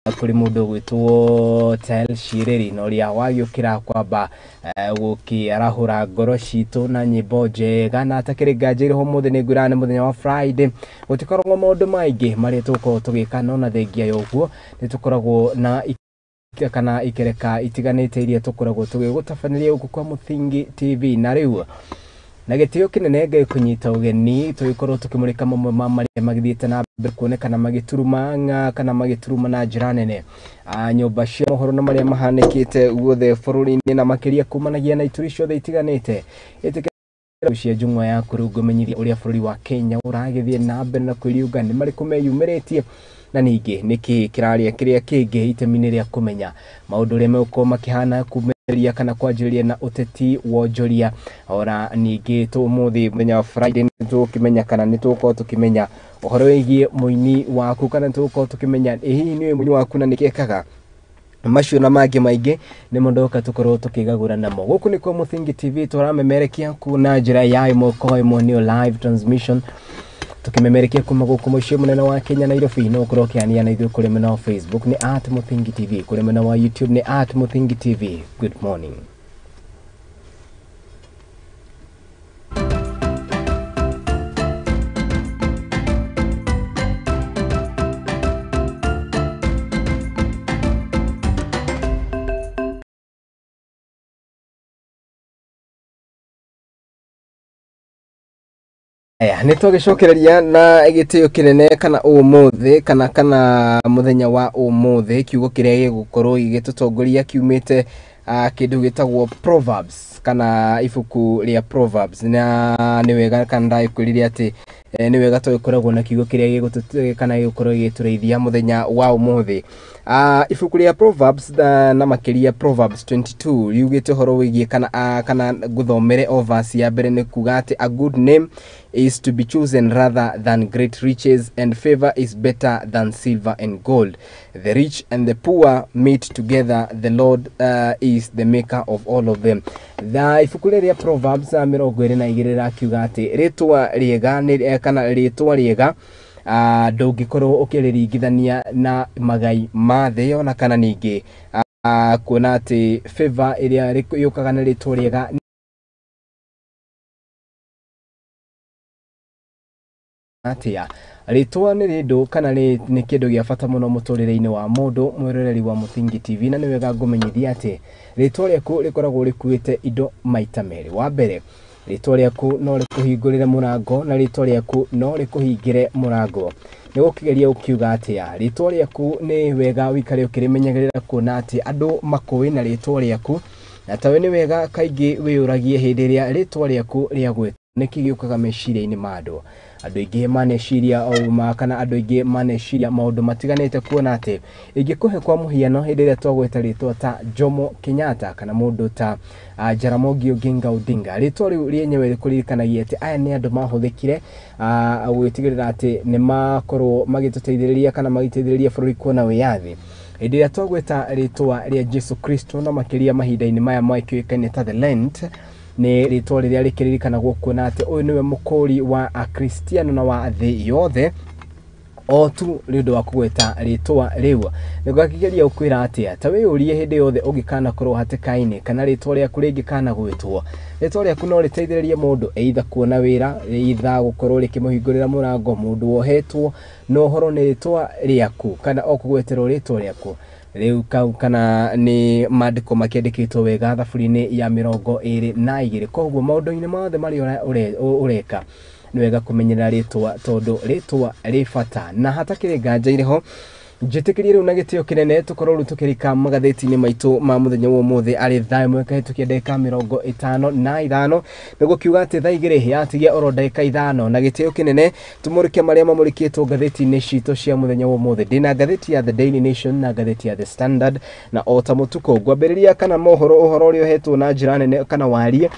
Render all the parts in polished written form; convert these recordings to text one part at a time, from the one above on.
Kũrĩ mũndũ ũgwĩtwo Tel Shireri na ũrĩa wagĩũkĩra kwamba gũkĩarahũra ngoro citũ na nyĩmbo njega. Na atakĩrĩ nganja irĩ ũmũthĩ, nĩ ngwĩraga nĩ mũthenya wa Friday, gũtikoragwo maũndũ maingĩ marĩa tũgũkorwo tũgĩka, no na thengia ya ũguo nĩ tũkoragwo na kana ikereka itiganĩte iria tũkoragwo tũgĩgũtabanĩria gũkũ kwa Mũthingi TV. Na rĩu na gĩtĩo kĩnene ngĩkũnyita ũgeni tũgĩkorwo tũkĩmũrĩka mamwe ma marĩa magĩthiĩte na mbere kuonekana magĩturuma ng'a kana magĩturuma na njĩra nene nyũmba cia mohoro na marĩa mahanĩkĩte guothe bũrũri-inĩ, na makĩria kumanagia na ituri ciothe itiganĩte. Ĩtĩkĩra cia njung'wa yaku rĩu ngũmenyithia ũrĩa bũrũri wa Kenya ũragĩthiĩ na mbere na kwĩriũnga, nĩ marĩkũ meyumĩrĩtie, na ningĩ nĩkĩ kĩrarĩa kĩrĩa kĩngĩ itemi-inĩ rĩa kũmenya maũndũ ũrĩa megũkorwo makĩhana kumĩria kana kwanjĩrĩria na ũteti, wonjoria. Ona ningĩ ũmũthĩ mũthenya wa Friday nĩ tũgũkĩmenya kana nĩ tũgũkorwo tũkĩmenya ũhoro wĩgiĩ mũini waku, kana nĩ tũgũkorwo tũkĩmenya ĩ hihi nĩũĩ mũini waku na nĩkĩ ekaga. Macio na mangĩ maingĩ nĩmo ndoka tũkorwo tũkĩgagũra namo. Gũkũ nĩkuo Mũthingi TV, tũramemerekia na njĩra ya ĩmwe kwa ĩmwe, nĩyo live transmission, tukimemerekia kuma gũkũ mũciĩ mũnene wa Kenya, Nairobi. No ũkorwo ũkĩania na ithuĩ kũrĩ mwena wa Facebook nĩ @MũthingiTV, kũrĩ mwena wa YouTube nĩ @MũthingiTV. Good morning. Aya nĩ twagĩcokereria na gĩtĩo kĩnene kana ũmũthĩ kana mũthenya wa ũmũthĩ, kiugo kĩrĩa gĩgũkorwo gĩgĩtũtongoria kiumĩte kĩndũ gĩtagwo Proverbs kana ibuku rĩa Proverbs. Na nĩ wega kana ndagĩkwĩrire atĩ nĩ wega tũgĩkoragwo na kiugo kĩrĩa gĩgũtũ kana gĩgũkorwo gĩgĩtũreithia mũthenya wa ũmũthĩ. Ibuku rĩa Proverbs na makĩria Proverbs 22 riugĩte ũhoro wĩgiĩ kana ngũthomere o verse ya mbere, nĩ kuga atĩ a good name is to be chosen rather than great riches, and favor is better than silver and gold. The rich and the poor meet together, the Lord is the maker of all of them. Tha ibuku rĩrĩa Proverbs 22 rĩrakiuga atĩ rĩtwa rĩega nĩ kana rĩtwa rĩega ndũngĩkorwo ũkĩrĩringithania na magai ma thĩ, ona kana ningĩ kuona atĩ favor ĩrĩa yũkaga na rĩtwa rĩega atĩa. Rĩtwa nĩ rĩndũ kana nĩ kĩndũ gĩa bata mũno mũtũrĩre-inĩ wa mũndũ, mwĩroreri wa Mũthingi TV. Na nĩ wega ngũmenyithia atĩ rĩtwa rĩaku rĩkoragwo rĩkuĩte indo maita merĩ. Wa mbere, rĩtwa rĩaku no rĩkũhingũrĩre mũrango na rĩtwa rĩaku no rĩkũhingĩre mũrango. Nĩ gũkĩgeria ũkiuga atĩa, rĩtwa rĩaku nĩ wega ũikare ũkĩrĩmenyagĩrĩra kuona atĩ andũ makũĩ na rĩtwa rĩaku, na tawe nĩ wega kaingĩ wĩyũragie hĩndĩ ĩrĩa rĩtwa rĩaku rĩagwetwo nĩkĩ gĩũkaga meciria-inĩ ma andũ. Andũ aingĩ maneciria o kana andũ aingĩ maneciria maũndũ matiganĩte, kuona atĩ ingĩkũhe kwa mũhiano hĩndĩ ĩrĩa twagweta rĩtwa ta Jomo Kenyatta kana mũndũ ta Jaramogi Oginga Odinga, rĩtwa rĩu rĩenyewe rĩkũririkanagia atĩ aya nĩ andũ mahũthĩkire gũgĩtigĩrĩra atĩ nĩ makorwo magĩtũteithĩrĩria kana magĩteithĩrĩria bũrũri kuona wĩyathi. Hĩndĩ ĩrĩa twagweta rĩtwa rĩa Jesu Kristo, na makĩria mahinda-inĩ maya makĩũĩkaine ta the Lent, nĩ rĩtwa rĩrĩa rĩkĩririkanagwo kuona atĩ ũyũ nĩwe mũkũri wa Akristiano na wa thĩ yothe. O tu nĩ ũndũ wa kũgweta rĩtwa rĩu nĩ gwakĩgeria gũkwĩra atĩa, ta wĩyũrie hĩndĩ yothe ũngĩkanakorwo hatĩka-inĩ kana rĩtwa rĩaku rĩngĩkana gwĩtwo, rĩtwa rĩaku no rĩteithĩrĩrie mũndũ either kuona wĩra, either gũkorwo rĩkĩmũhingũrĩra mũrango, mũndũ wohetwo na ũhoro nĩ rĩtwa rĩaku kana o kũgweterwo rĩtwa rĩaku rĩu kau, kana nĩ maandĩko makĩandĩkĩtwo wega thaburi-inĩ ya 22. Koguo maũndũ-inĩ mothe marĩa ũreka nĩ wega kũmenyerera rĩtwa, tondũ rĩtwa rĩ bata. Na hatakĩrĩ nganja irĩ ho, njĩtĩkĩrie rĩu na gĩtĩo kĩnene tũkorwo rĩu tũkĩrika magathĩti-inĩ maitũ ma mũthenya wa ũmũthĩ, arĩ thaa ĩmwe kahĩtũkia ndagĩka 55, nĩ gũkiuga atĩ thaa 2 yatigia oro ndagĩka 5. Na gĩtĩo kĩnene tũmũrĩke marĩa mamũrĩkĩtwo ngathĩti-inĩ citũ cia mũthenya wa ũmũthĩ. Ndĩna ngathĩti ya The Daily Nation na ngathĩti ya The Standard, na o ta mũtukũ ngwambĩrĩria kana mohoro ũhoro ũrĩa ũhetwo na njĩra nene kana warie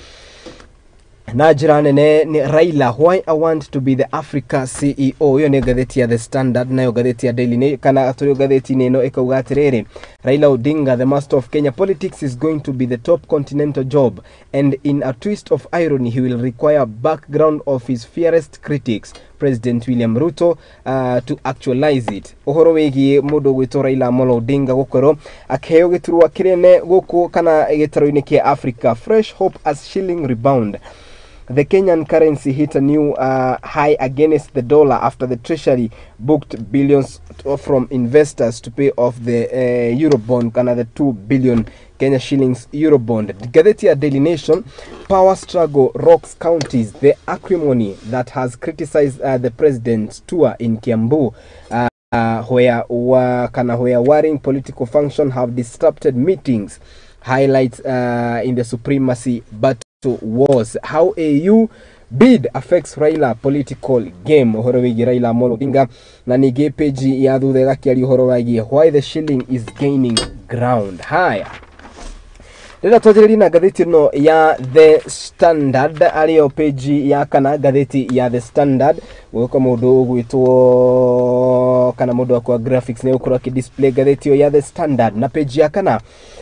na njĩra nene nĩ Raila, why I want to be the Africa CEO. Iyo nĩ ngathĩti ya The Standard. Nayo ngathĩti ya Daily kana tũrĩ ngathĩti-inĩ ĩno ĩkauga atĩrĩrĩ, Raila Odinga, the master of Kenya politics, is going to be the top continental job, and in a twist of irony he will require background of his fiercest critics. President William Ruto to actualize it. Ũhoro wĩgiĩ mũndũ gwĩtwo Raila Amolo Odinga gũkorwo akĩheo gĩturwa kĩnene gũkũ kana gĩtarũ-inĩ kĩa Africa. Fresh hope as shilling rebound. The Kenyan currency hit a new high against the dollar after the Treasury booked billions from investors to pay off the Eurobond, another 2 billion Kenya shillings Eurobond. Ngathĩti ya Daily Nation, power struggle rocks counties, the acrimony that has criticized the president's tour in Kiambu, where kana where warring political function have disrupted meetings, highlights in the supremacy battle wars. How AU bid affects Raila political game. Ũhoro wĩgiĩ Raila Amolo Odinga, na ningĩ page ya thutha ĩgakĩaria ũhoro wĩgiĩ why the shilling is gaining ground. Haya, rĩrĩa twanjĩrĩrie na ngathĩti ĩno ya The Standard, arĩyo page ya kana ngathĩti ya The Standard, gũgĩũka mũndũ ũgwĩtwo kana mũndũ wakwa graphics nĩ gũkorwo akĩ display ngathĩti ĩyo ya The Standard na page ya kana,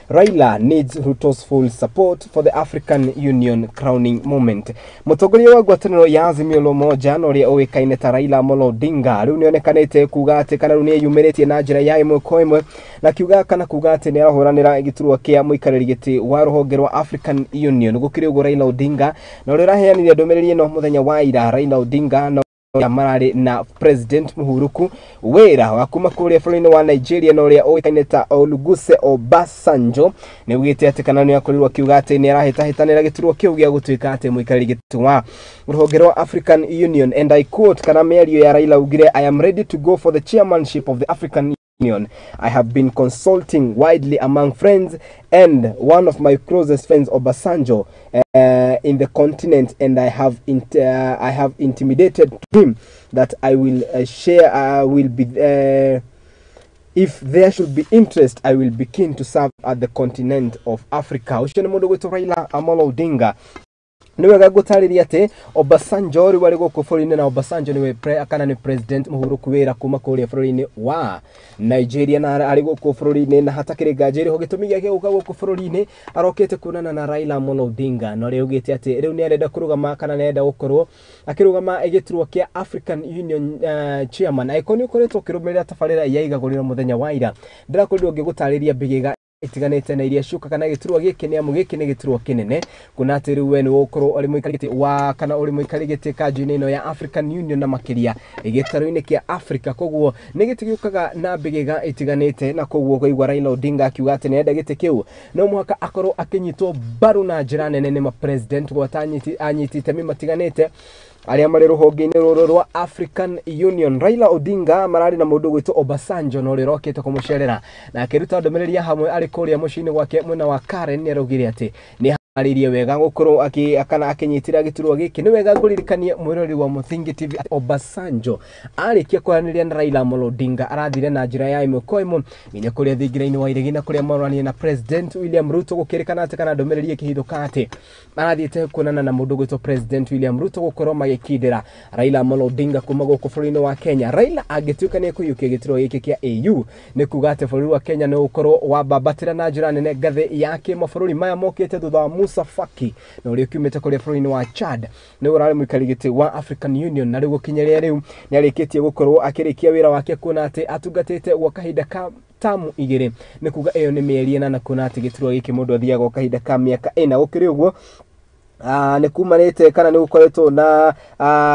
Raila needs Ruto's full support for the African Union crowning moment. Mũtongoria wa ngwatanĩro ya Azimio la Umoja na ũrĩa ũĩkaine ta Raila Amolo Odinga rĩu nĩonekanĩte kuga atĩ kana rĩu nĩeyumĩrĩtie na njĩra ya ĩmwe kwa ĩmwe na kiuga kana kuga atĩ nĩ arahũranĩra gĩturwa kĩa mũikarĩri gĩtĩ wa rũhonge rwa African Union. Gũkĩrĩ ũguo, Raila Odinga na ũrĩa ũraheanire ndũmĩrĩri ĩno mũthenya wa ira, Raila Odinga na mararĩ na President Muhuruku wĩra wa kuma kũrĩa bũrũri-inĩ wa Nigeria na ũrĩa ũĩkaine ta Olusegun Obasanjo, nĩ augĩte atĩ kana nĩ akorirwo akiuga atĩ nĩ arahĩtahĩtanĩra gĩturwa kĩu gĩa gũtuĩka atĩ mũikarĩri gĩtĩ wa rũhonge rwa African Union, and I quote, kana mĩario ya Raila augire, "I am ready to go for the chairmanship of the African Union. I have been consulting widely among friends and one of my closest friends, Obasanjo, in the continent, and I have intimidated him that I will share, I will be if there should be interest, I will be keen to serve at the continent of Africa." Ũcio nĩ mũndũ gwĩtwo Raila Amolo Odinga. Nĩ wega ngũtarĩria atĩ Obasanjo rĩu arĩ gũkũ bũrũri-inĩ, na Obasanjo nĩwe kana nĩ President Mũhũrũku wĩra kuma kũrĩa bũrũri-inĩ wa Nigeria, na arĩ gũkũ bũrũri-inĩ, na hatakĩrĩ nganja ĩrĩho gĩtũmi gĩake gũka gũkũ bũrũri-inĩ, arokĩte kuonana na Raila Amolo Odinga, na ũrĩa augĩte atĩ rĩu nĩ arenda kũrũgama kana nĩ arenda gũkorwo akĩrũgama gĩturwa kĩa African Union chairman. Angĩkorwo nĩ ũkoretwo ũkĩrũmĩrĩra tabarĩra ya igagũrĩro mũthenya wa ira, ndĩrakorirwo ngĩgũtarĩria mbĩgĩga itiganĩte na iria ciũkaga na gĩturwa gĩkĩ, nĩ amu gĩkĩ nĩ gĩturwa kĩnene, kuona atĩ rĩu we nĩ ũgũkorwo ũrĩ mũikarĩri gĩtĩ wa kana ũrĩ mũikarĩri gĩtĩ kanjũ-inĩ ĩno ya African Union na makĩria gĩtarũ-inĩ kĩa Africa. Koguo nĩ gĩtĩ gĩũkaga na mbĩgĩga itiganĩte, na koguo ũkaigua Raila Odinga akiuga atĩ nĩarenda gĩtĩ kĩu, no mũhaka akorwo akĩnyitwo mbaru na njĩra nene nĩ ma president, gwata anyiti itemi matiganĩte arĩa marĩ rũhonge-inĩ rũrũ rwa African Union. Raila Odinga mararĩ na mũndũ gwĩtwo Obasanjo na ũrĩa ũrokĩte kũmũcerera, na akĩruta ndũmĩrĩri ya hamwe arĩ kũrĩa mũciĩ-inĩ gwake mwena wa Karen, nĩ araugire atĩ nĩ arĩirie wega gũkorwo kana akĩnyitĩra gĩturwa gĩkĩ. Nĩ wega ngũririkanie mwĩroreri wa Mũthingi TV atĩ Obasanjo arĩkia kwaranĩria na Raila Amolo Odinga, arathire na njĩra ya ĩmwe kwa ĩmwe nginya kũrĩa thingira-inĩ wa iregi na kũrĩa maronania na President William Ruto. Gũkĩrĩkana atĩ kana ndũmĩrĩri ĩkĩhithũka atĩ arathiĩte kuonana na mũndũ gwĩtwo President William Ruto gũkorwo magĩkindĩra Raila Amolo Odinga kuma gũkũ bũrũri-inĩ wa Kenya. Raila angĩtuĩka nĩ ekũiyũkia gĩturwa gĩkĩ kĩa AU, nĩ kuga atĩ bũrũri wa Kenya nĩ ũgũkorwo wambambatĩra na njĩra nene ngathĩ ya kĩmabũrũri maya mokĩte thutha wa Musa Faki na ũrĩa ũkiumĩte kũrĩa bũrũri-inĩ wa Chad, nĩ ũrarĩ mũikarĩri gĩtĩ wa African Union, na rĩu gũkinyĩria rĩu nĩ arĩkĩtie gũkorwo akĩrĩkia wĩra wake, kuona atĩ atungatĩte gwa kahinda ka tamu 2, nĩ kuga ĩyo nĩ mĩeri 8, na kuona atĩ gĩturwa gĩkĩ mũndũ athiaga gwa kahinda ka mĩaka 4. Gũkĩrĩ ũguo, nĩ kumanĩte kana nĩ gũkoretwo na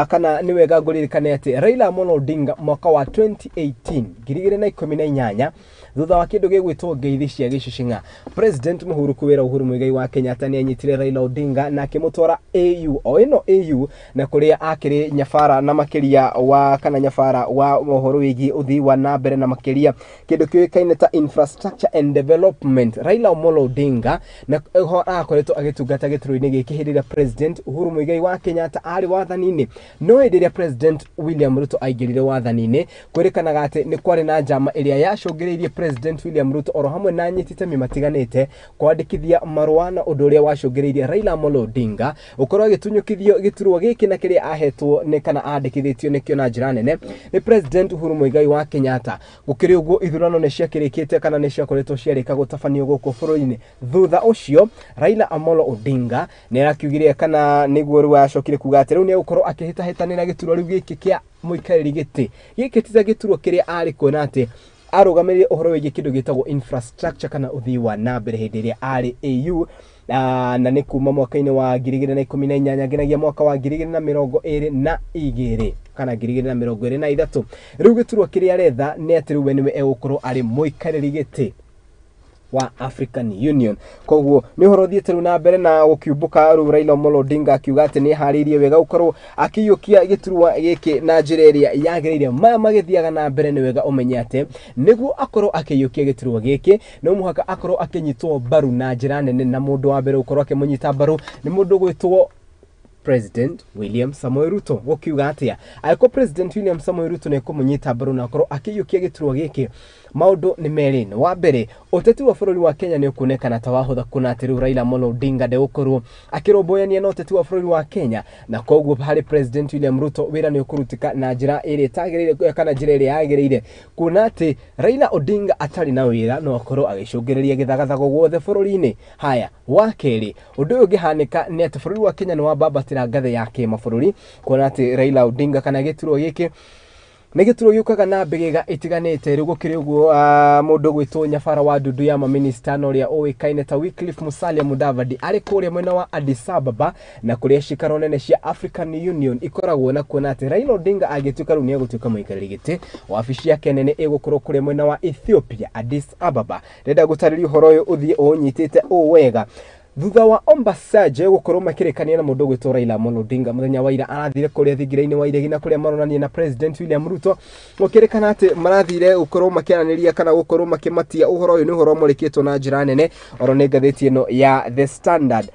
kana nĩ wega ngũririkane atĩ Raila Amolo Odinga mwaka wa 2018, 2018, thutha wa kĩndũ gĩgwĩtwo ngeithi cia gĩcicing'a, President Mũhuru wĩra Uhuru Muigai wa Kenyatta nĩ anyitire Raila Odinga na akĩmũtwara AU, o ĩno AU, na kũrĩa akĩrĩ nyabara na makĩria wa kana nyabara wa ũhoro wĩgiĩ ũthii wa na mbere na makĩria kĩndũ kĩũĩkaine ta infrastructure and development. Raila Amolo Odinga na ho akoretwo agĩtungata gĩturwa-inĩ gĩkĩ hĩndĩ ĩrĩa President Uhuru Muigai wa Kenyatta arĩ wathani-inĩ, no hĩndĩ ĩrĩa President William Ruto aingĩrire wathani-inĩ, kwĩrĩkanaga atĩ nĩ kwarĩ na njama ĩrĩa yacũngĩrĩirie President William Ruto oro hamwe na anyiti itemi matiganĩte kwandĩkithia marũa, na ũndũ ũrĩa wacũngĩrĩirie Raila Amolo Odinga gũkorwo agĩtunyũkithio gĩturwa gĩkĩ na kĩrĩa ahetwo nĩ kana andĩkithĩtio nĩkĩo na njĩra nene nĩ President Uhuru Muigai wa Kenyatta. Gũkĩrĩ ũguo, ithurano nĩ ciakĩrĩkĩte kana nĩ ciakoretwo ciarĩka gũtabanio gũkũ bũrũri-inĩ. Thutha ũcio Raila Amolo Odinga nĩ akiugire kana nĩguo rĩu acokire kuga atĩ rĩu nĩ egũkorwo akĩhĩtahĩtanĩra gĩturwa rĩu gĩkĩ kĩa mũikarĩri gĩtĩ gĩkĩ ti ta gĩturwa kĩrĩa arĩ kuona atĩ arũgamĩrĩire ũhoro wĩgiĩ kĩndũ gĩtagwo infrastructure kana ũthii wa na mbere hĩndĩ ĩrĩa arĩ AU, na nĩ kuma mwaka-inĩ wa 2018 nginyagia mwaka wa 2022 kana 2023. Rĩu gĩturwa kĩrĩa aretha nĩ atĩ rĩu we nĩwe egũkorwo arĩ mũikarĩri gĩtĩ wa African Union. Koguo nĩ ũhoro ũthiĩte rĩu na mbere na gũkiumbũka. Rĩu Raila Amolo Odinga akiuga atĩ nĩ eharĩirie wega gũkorwo akĩiyũkia gĩturwa gĩkĩ na njĩra ĩrĩa yagĩrĩire. Maya magĩthiaga na mbere nĩ wega ũmenye atĩ nĩguo akorwo akĩiyũkia gĩturwa gĩkĩ no mũhaka akorwo akĩnyitwo mbaru na njĩra nene, na mũndũ wa mbere gũkorwo akĩmũnyita mbaru nĩ mũndũ ũgwĩtwo President William Samoei Ruto. Gũkiuga atĩa? Angĩkorwo President William Samoei Ruto nĩ ekũmũnyita mbaru na akorwo akĩiyũkia gĩturwa gĩkĩ, maũndũ nĩ merĩ. Wa mbere, ũteti wa bũrũri wa Kenya nĩ ũkuonekana ta wahũtha, kuona atĩ rĩu Raila Amolo Odinga ndegũkorwo akĩrũmbũyania na ũteti wa bũrũri wa Kenya, na koguo harĩ President William Ruto wĩra nĩ ũkũrutĩka na njĩra ĩrĩa ĩtagĩrĩire kana njĩra ĩrĩa yagĩrĩire, kuona atĩ Raila Odinga atarĩ na wĩra no akorwo agĩcũngĩrĩria gĩthagathago guothe bũrũri-inĩ. Haya, wa kerĩ, ũndũ ũyũ ũngĩhanĩka nĩ atĩ bũrũri wa Kenya nĩ wambambatĩra ngathĩ ya kĩmabũrũri, kuona atĩ Raila Odinga kana gĩturwa gĩkĩ nĩ gĩturwa gĩũkaga na mbĩgĩga itiganĩte. Rĩu gũkĩrĩ ũguo, mũndũ gwĩtwo nyabara wa ndundu ya maminista na ũrĩa ũĩkaine ta Wycliffe Musalia Mudavadi arĩ kũrĩa mwena wa Addis Ababa na kũrĩa cikaro nene cia African Union ikoragwo, na kuona atĩ Raila Odinga angĩtuĩka rĩu nĩ egũtuĩka mũikarĩri gĩtĩ, wabici yake nene ĩgũkorwo kũrĩa mwena wa Ethiopia, Addis Ababa. Ndĩrenda gũtarĩria ũhoro ũyũ ũthiĩ ũũnyitĩte ũũ wega. Thutha wa Obasanjo gũkorwo makĩrĩkania na mũndũ ũgwĩtwo Raila Amolo Odinga, mũthenya wa ira arathire kũrĩa thingira-inĩ wa iregi na kũrĩa maronania na President William Ruto, gũkĩrĩkana atĩ marathire gũkorwo makĩaranĩria kana gũkorwo makĩmatia ũhoro ũyũ. Nĩ ũhoro ũmũrĩkĩtwo na njĩra nene oro nĩ ngathĩti ĩno ya The Standard.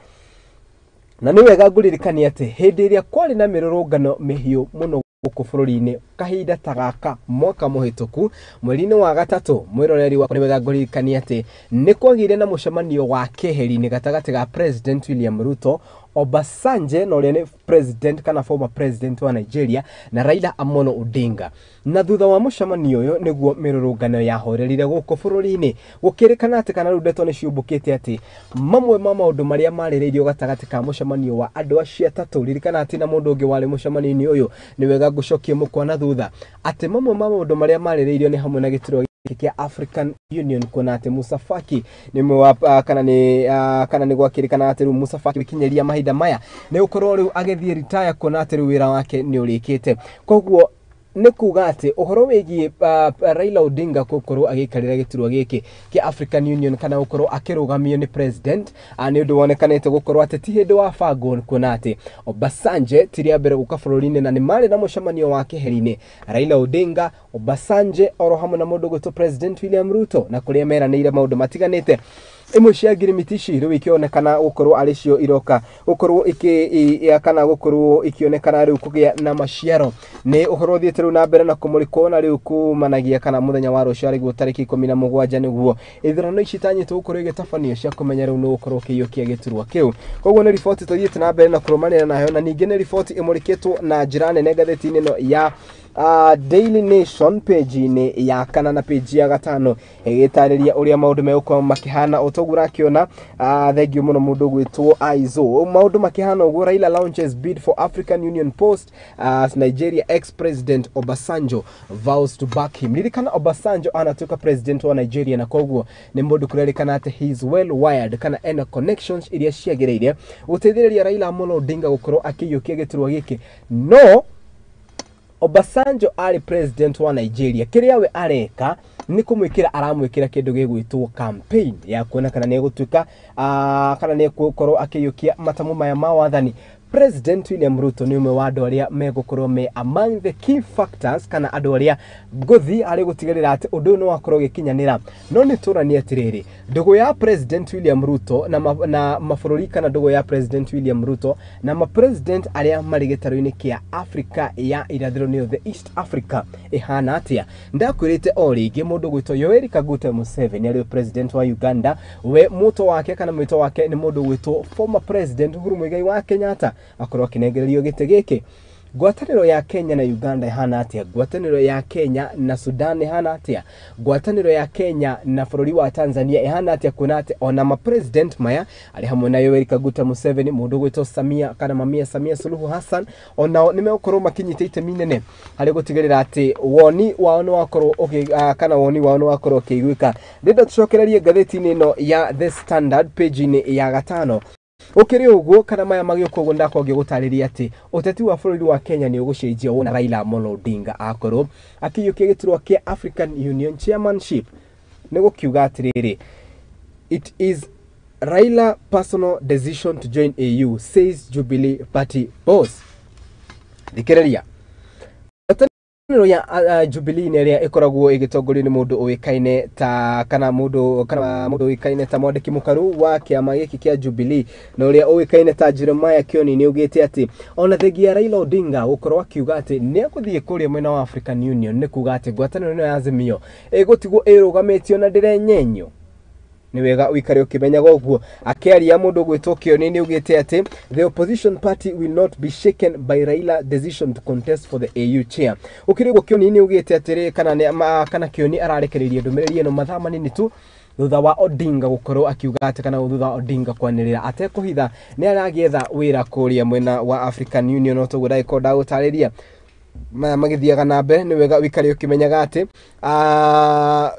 Na nĩ wega ngũririkania atĩ hĩndĩ ĩrĩa kwarĩ na mĩrũrũngano mĩhiũ mũno gũkũ bũrũri-inĩ kahinda ta gaka mwaka mũhĩtũku mweri-inĩ wa gatatũ, mwĩroreri wakwa, nĩ wega ngũririkania atĩ nĩ kwagĩire na mũcemanio wa keheri-inĩ gatagatĩ ga President William Ruto, Obasanjo na ũrĩa nĩ president kana former president wa Nigeria, na Raila Amolo Odinga. Na thutha wa mũcemanio ũyũ nĩguo mĩrũrũngano yahorerire gũkũ bũrũri-inĩ. Gũkĩrĩkana atĩ kana rĩu ndeto nĩ ciũmbũkĩte atĩ mamwe ma maũndũ marĩa marĩrĩirio gatagatĩ ka mũcemanio wa andũ acio atatũ, ririkana atĩ na mũndũ ũngĩ warĩ mũcemanio-inĩ ũyũ, nĩ wega ngũcokie mũkwa na thutha atĩ mamwe ma maũndũ marĩa marĩrĩirio nĩ hamwe na gĩturwa gĩkĩ kĩa African Union, kuona atĩ Musa Faki nĩ ũmwe wa kana nĩ gwakĩrĩkana atĩ rĩu Musa Faki gũkinyĩria mahinda maya nĩ gũkorwo rĩu agĩthiĩ retire, kuona atĩ rĩu wĩra wake nĩ ũrĩkĩte. Koguo nĩ kuga atĩ ũhoro wĩgiĩ Raila Odinga gũkorwo agĩikarĩra gĩturwa gĩkĩ kĩa African Union kana gũkorwo akĩrũgamio nĩ president, nĩ ũndũ wonekanĩte gũkorwo atĩ ti hĩndĩ wabangwo, kuona atĩ Obasanjo ti rĩa mbere gũka bũrũri-inĩ na nĩ marĩ na mũcemanio wa keheri-inĩ Raila Odinga, Obasanjo oro hamwe na mũndũ ũgwĩtwo President William Ruto, na kũrĩa meranĩire maũndũ matiganĩte. Imwe cia ngirimiti ici rĩu ikĩonekana gũkorwo arĩ cio iroka gũkorwo iki kana gũkorwo ikĩonekana rĩu kũgĩa na maciaro. Nĩ ũhoro ũthiĩte rĩu na mbere na kũmũrĩkwo, na rĩu kumanagia kana mũthenya wa rũciũ, arĩguo tarĩki 17, nĩguo ithurano ici itanyĩtwo gũkorwo igĩtabanio cia kũmenya rĩu nĩ gũkorwo ũkĩiyũkia gĩturwa kĩu. Koguo nĩ riboti tũthiĩte na mbere na kũrũmanĩra nayo, na ningĩ nĩ riboti ĩmũrĩkĩtwo na njĩra nene ngathĩti-inĩ ĩno ya Daily Nation, page-inĩ ya kana na page ya gatano, ĩgĩtarĩria ũrĩa maũndũ megũkorwo makĩhana o toguo ũrakĩona. Thengiũ mũno mũndũ ũgwĩtwo Aizo. Maũndũ makĩhana ũguo, Raila launches bid for African Union post as Nigeria ex-president Obasanjo vows to back him. Ririkana Obasanjo anatuĩka president wa Nigeria, na koguo nĩ mũndũ kũrerĩkana atĩ he is well wired kana ena connections iria ciagĩrĩire gũteithĩrĩria Raila Amolo Odinga gũkorwo akĩiyũkia gĩturwa gĩkĩ. No Obasanjo arĩ president wa Nigeria, kĩrĩa we areka nĩ kũmwĩkĩra, aramwĩkĩra kĩndũ gĩgwĩtwo campaign ya kuona kana nĩ egũtuĩka kana nĩ egũkorwo akĩiyũkia matamu maya ma wathani. President William Ruto nĩ ũmwe wa andũ arĩa megũkorwo me among the key factors kana andũ arĩa ngũthi harĩ gũtigĩrĩra atĩ ũndũ ũyũ nĩ wakorwo ũgĩkinyanĩra. No nĩ tũranie atĩrĩrĩ, ndũgũ ya President William Ruto na mabũrũri kana ndũgũ ya President William Ruto na mapresident arĩa marĩ gĩtarũ-inĩ kĩa Afrika ya irathĩro, nĩyo the East Africa, ĩhana atĩa? Ndakwĩrĩte o rĩngĩ mũndũ gwĩtwo Yoweri Kaguta Museveni arĩ president wa Uganda, we mũto wake kana mwĩto wake nĩ mũndũ gwĩtwo former president Uhuru Muigai wa Kenyatta akorwo akĩnengererio gĩtĩ gĩkĩ. Ngwatanĩro ya Kenya na Uganda ĩhana atĩa? Ngwatanĩro ya Kenya na Sudan ĩhana atĩa? Ngwatanĩro ya Kenya na bũrũri wa Tanzania ĩhana atĩa? Kuona atĩ ona ma president maya arĩ hamwe na Yoweri Kaguta Museveni, mũndũ ũgwĩtwo Samia kana Mamia Samia Suluhu Hassan, onao nĩ megũkorwo makĩnyita itemi nene harĩ gũtigĩrĩra atĩ woni wao nĩ wakorwo kana woni wao nĩ wakorwo ũkĩiguĩka. Ndĩrenda tũcokererie ngathĩti-inĩ ĩno ya The Standard page-inĩ ya 5. Ũkĩrĩ ũguo kana maya magĩũka ũguo, ndakorwo ngĩgũtarĩria atĩ ũteti wa bũrũri wa Kenya nĩ ũgũcenjia wona Raila Amolo Odinga akorwo akĩiyũkia gĩturwa kĩa African Union Chairmanship. Nĩ gũkiuga atĩrĩrĩ, "It is Raila personal decision to join AU, says Jubilee Party boss." Thikĩrĩria, ngwatanĩro ya Jubilee nĩ ĩrĩa ĩkoragwo ĩgĩtongorio nĩ mũndũ ũĩkaine ta kana mũndũ ũĩkaine ta mwandĩki mũkaru wa kĩama gĩkĩ kĩa Jubilee na ũrĩa ũĩkaine ta Jeremiah Kioni, nĩ augĩte atĩ ona thengia ya Raila Odinga gũkorwo akiuga atĩ nĩ egũthiĩ kũrĩa mwena wa African Union, nĩ kuga atĩ ngwatanĩro ĩno ya Azimio ĩgũtigwo ĩrũgamĩtio na ndĩrenyenyio. Nĩ wega ũikare ũkĩmenyaga ũguo. Akĩaria mũndũ ũgwĩtwo Kioni nĩ augĩte atĩ the opposition party will not be shaken by Raila decision to contest for the AU chair. Ũkĩrĩ ũguo, Kioni nĩ augĩte atĩrĩ kana nĩ kana Kioni ararekereirie ndũmĩrĩri ĩno mathaa manini tu thutha wa Odinga gũkorwo akiuga atĩ kana thutha wa Odinga kwanĩrĩra atekũhitha nĩ aragĩetha wĩra kũrĩa mwena wa African Union. No toguo ndagĩkorwo ndagũtarĩria maya magĩthiaga na mbere, nĩ wega ũikare ũkĩmenyaga atĩ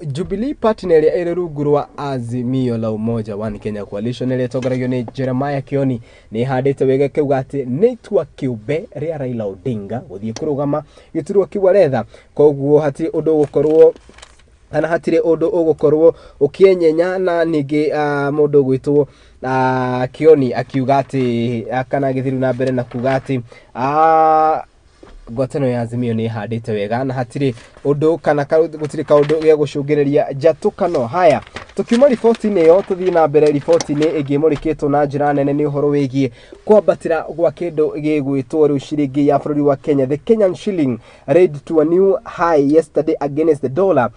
Jubilee Party nĩ ĩrĩa ĩrĩ rungu rwa Azimio la Umoja One Kenya Coalition ĩrĩa ĩtongoragio nĩ Jeremiah Kioni nĩ ĩhandĩte wega ĩkauga atĩ nĩ itua kĩũmbe rĩa Raila Odinga gũthiĩ kũrũgama gĩturwa kĩu aretha. Koguo hatirĩ ũndũ ũgũkorwo kana hatirĩ ũndũ ũgũkorwo ũkĩenyenya. Na ningĩ mũndũ ũgwĩtwo Kioni akiuga atĩ kana agĩthiĩ na mbere na kuga atĩ ngwatanĩro ya Azimio nĩ ĩhandĩte wega na hatirĩ ũndũ kana gũtirĩ kaũndũ gĩa gũcũngĩrĩria njatũkano. Haya, tukiuma riboti-inĩ ĩyo, tũthiĩ na mbere riboti-inĩ ĩngĩ ĩmũrĩkĩtwo na njĩra nene. Nĩ ũhoro wĩgiĩ kwambatĩra gwa kĩndũ gĩgwĩtwo rĩu ciringi ya bũrũri wa Kenya. The Kenyan shilling rallied to a new high yesterday against the dollar,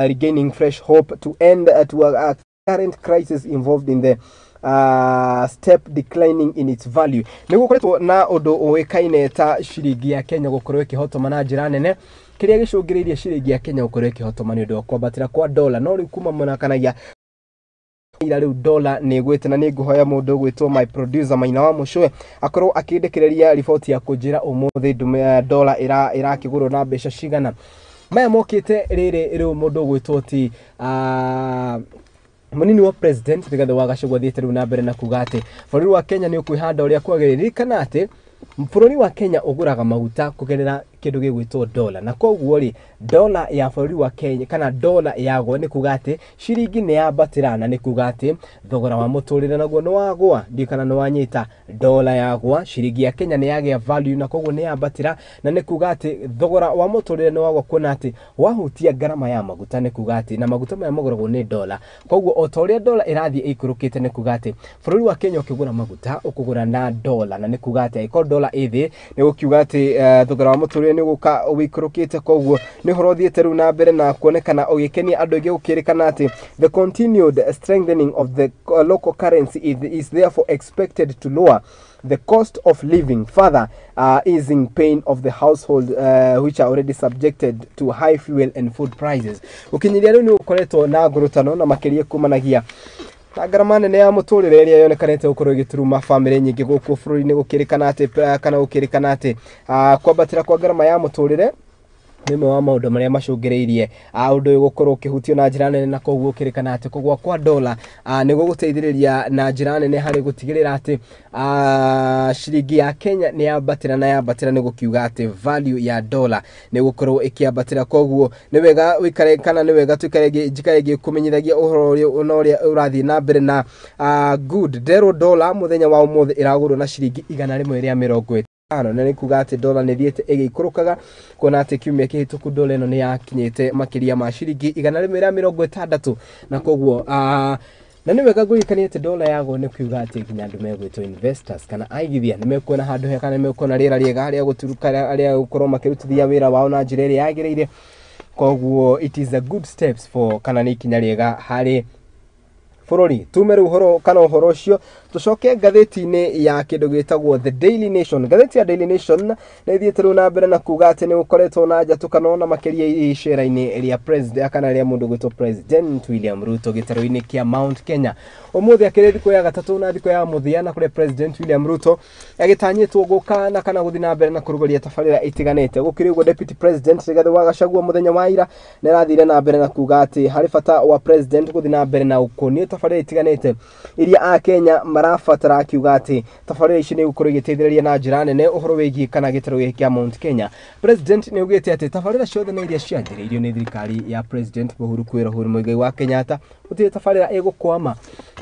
regaining fresh hope to end to a current crisis involved in the step declining in its value. Nĩ gũkoretwo na ũndũ ũĩkaine ta ciringi ya Kenya gũkorwo ĩkĩhotoma na njĩra nene. Kĩrĩa gĩcũngĩrĩirie ciringi ya Kenya gũkorwo ĩkĩhotoma nĩ ũndũ wa kwambatĩra kwa dola, no rĩu kuma mwena kanagia ira rĩu dola nĩ ĩgwĩte. Na nĩ ngũhoya mũndũ ũgwĩtwo my producer Maina wa Mũcũe akorwo akĩndĩkĩrĩria riboti ya kũnjĩra ũmũthĩ ndume dola ĩrakĩgũrwo na mbeca cigana. Maya mokĩte rĩrĩ rĩu mũndũ ũgwĩtwo ti munini wa president Rigathĩ wa Gachagua athiĩte rĩu na mbere na kuga atĩ bũrũri wa Kenya nĩ ũkwĩhanda ũrĩa kwagĩrĩire. Ririkana atĩ bũrũri wa Kenya ũgũraga maguta kũgerera kĩndũ gĩgwĩtwo dola, na koguo rĩ, dola ya bũrũri wa Kenya kana dola yagwa nĩ kuga atĩ ciringi nĩ yambatĩra, na nĩ kuga atĩ thogora wa mũtũrĩre naguo nĩ wagwa. Ndiũ kana nĩ wanyita. Dola yagwa, ciringi ya Kenya nĩ yagĩa value, na koguo nĩ yambatĩra, na nĩ kuga atĩ thogora wa mũtũrĩre nĩ wagwa, kuona atĩ wahutia ngarama ya maguta, nĩ kuga atĩ na maguta maya magũragwo nĩ dola. Koguo o ta ũrĩa dola ĩrathiĩ ĩikũrũkĩte, nĩ kuga atĩ bũrũri wa Kenya ũkĩgũra maguta ũkũgũra na dola, na nĩ kuga atĩ angĩkorwo dola ĩ thĩ, nĩ gũkiuga atĩ thogora wa mũtũrĩre nĩ ũgũka wĩikũrũkĩte. Koguo nĩ ũhoro ũthiĩte rĩu na mbere na kuonekana ũgĩkenia andũ aingĩ. Gũkĩrĩkana atĩ the continued strengthening of the local currency is therefore expected to lower the cost of living, further easing pain of the household which are already subjected to high fuel and food prices. Ũkinyiria rĩu nĩ ũkoretwo na ngurutano na makĩria kumanagia na ngarama nene ya mũtũrĩre ĩrĩa yonekanĩte gũkorwo ĩgĩturuma bamĩrĩ nyingĩ gũkũ bũrũri-inĩ. Gũkĩrĩkana atĩ kana gũkĩrĩkana atĩ kwambatĩra kwa ngarama ya mũtũrĩre nĩ ũmwe wa maũndũ marĩa macũngĩrĩirie ũndũ ũyũ gũkorwo ũkĩhutio na njĩra nene. Na koguo ũkĩrĩkana atĩ kũgwa kwa dola nĩ gũgũteithĩrĩria na njĩra nene harĩ gũtigĩrĩra atĩ ciringi ya Kenya nĩ yambatĩra, na yambatĩra nĩ gũkiuga atĩ value ya dola nĩ gũkorwo ĩkĩambatĩra. Koguo nĩ wega ũikare kana nĩ wega tũikare njikare ngĩkũmenyithagia ũhoro ũrĩa na ũrĩa ũrathiĩ na mbere. Na good ndero dola mũthenya wa ũmũthĩ ĩragũrwo na ciringi 150, na nĩ kuga atĩ dola nĩ ĩthiĩte ĩgĩikũrũkaga, kuona atĩ kiumia kĩhĩtũku dola ĩno nĩ yakinyĩte makĩria ma ciringi 160. Na koguo na nĩ wega ngũririkanie atĩ dola yagwo nĩ kuga atĩ nginya andũ megwĩtwo investors kana aigithia nĩ mekuona handũ hega kana nĩ mekuona rĩera rĩega rĩa gũturuka rĩa gũkorwo makĩrutithia wĩra wao na njĩra ĩrĩa yagĩrĩire. Koguo it is a good steps for kana nĩ ikinya rĩega harĩ bũrũri. Tume rĩu ũhoro kana ũhoro ũcio, Tucoke ngathĩti-inĩ ya kĩndũ gĩtagwo The Daily Nation. Ngathĩti ya Daily Nation nĩ ĩthiĩte rĩu na mbere na kuga atĩ nĩ gũkoretwo na njatũkano na makĩria icera-inĩ rĩa president kana rĩa mũndũ gwĩtwo President William Ruto gĩtarũ-inĩ kĩa Mount Kenya. Ũmũthĩ akĩrĩ thikũ ya gatatũ na thikũ ya mũthia, na kũrĩa President William Ruto agĩtanyĩtwo gũka na kana gũthiĩ na mbere na kũrũgũria tabarĩra itiganĩte. Gũkĩrĩ ũguo, Deputy President Rigathĩ wa Gachagua mũthenya wa ira nĩ arathire na mbere na kuga atĩ harĩ bata wa president gũthiĩ na mbere na gũkuonio tabarĩra itiganĩte iria Akenya marabatara, akiuga atĩ tabarĩra ici nĩ igũkorwo igĩteithĩrĩria na njĩra nene ũhoro wĩgiĩ kana gĩtarũ gĩkĩ kĩa Mount Kenya. President nĩ augĩte atĩ tabarĩra ciothe na iria cianjĩrĩirio nĩ thirikari ya President Uhuru kwĩra Uhuru Muigai wa Kenyatta gũtirĩ tabarĩra ĩgũkwama,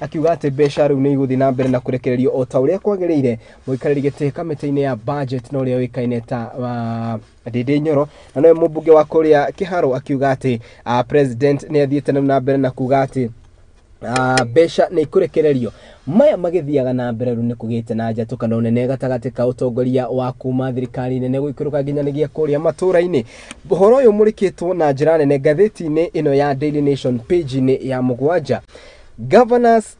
akiuga atĩ mbeca rĩu nĩ igũthiĩ na mbere na kũrekererio o ta ũrĩa kwagĩrĩire. Mũikarĩri gĩtĩ kamĩtĩ-inĩ ya budget na ũrĩa ũĩkaine ta Ndindi Nyoro na nowe mũmbunge wa kũrĩa Kĩharũ akiuga atĩ president nĩ athiĩte na mbere na kuga atĩ mbeca nĩ ikũrekererio. Maya magĩthiaga na mbere, rĩu nĩ kũgĩte na njatũkano nene gatagatĩ ka ũtongoria wa kuma thirikari nene gũikũrũka nginyanĩgia kũrĩa matũra-inĩ. Ũhoro ũyũ mũrĩkĩtwo na njĩra nene ngathĩti-inĩ ĩno ya Daily Nation, page-inĩ ya 7. Governors,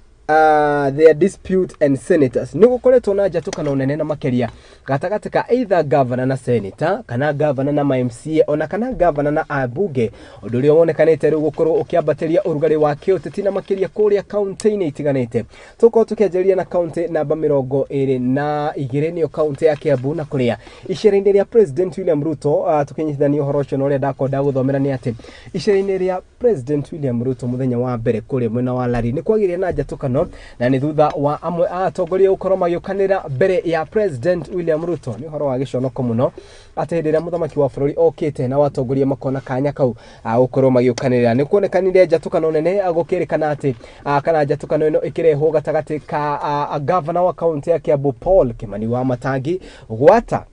their dispute and senators. Nĩ gũkoretwo na njatũkano nene na makĩria gatagatĩ ka either governor na senator, kana governor na ma MCA, ona kana governor na ambunge, ũndũ ũrĩa wonekanĩte rĩu gũkorwo ũkĩambatĩria ũrugarĩ wa kĩũteti na makĩria kũrĩa kaunti-inĩ itiganĩte. Tũkorwo tũkĩanjĩrĩria na kaunti namba 22, nĩyo kaunti ya Kiambu, na kũrĩa icera-inĩ rĩa President William Ruto, tũkĩnyitithania ũhoro ũcio na ũrĩa ndakorwo ndagũthomera, nĩ atĩ icera-inĩ rĩa President William Ruto mũthenya wa mbere kũrĩa mwena wa Lari nĩ kwagĩire na njatũkano, na nĩ thutha wa amwe a atongoria gũkorwo magĩũkanĩra mbere ya President William Ruto. Nĩ ũhoro wa gĩconoko mũno atĩ hĩndĩ ĩrĩa mũthamaki wa bũrũri okĩte na watongoria makona kanya kau gũkorwo magĩũkanĩrĩra, nĩ kuonekanire njatũkano nene, gũkĩrĩkana atĩ kana njatũkano ĩno ĩkĩrehwo gatagatĩ ka governor wa kaunti ya Kiambu Paul Kimani wa Matangi gwata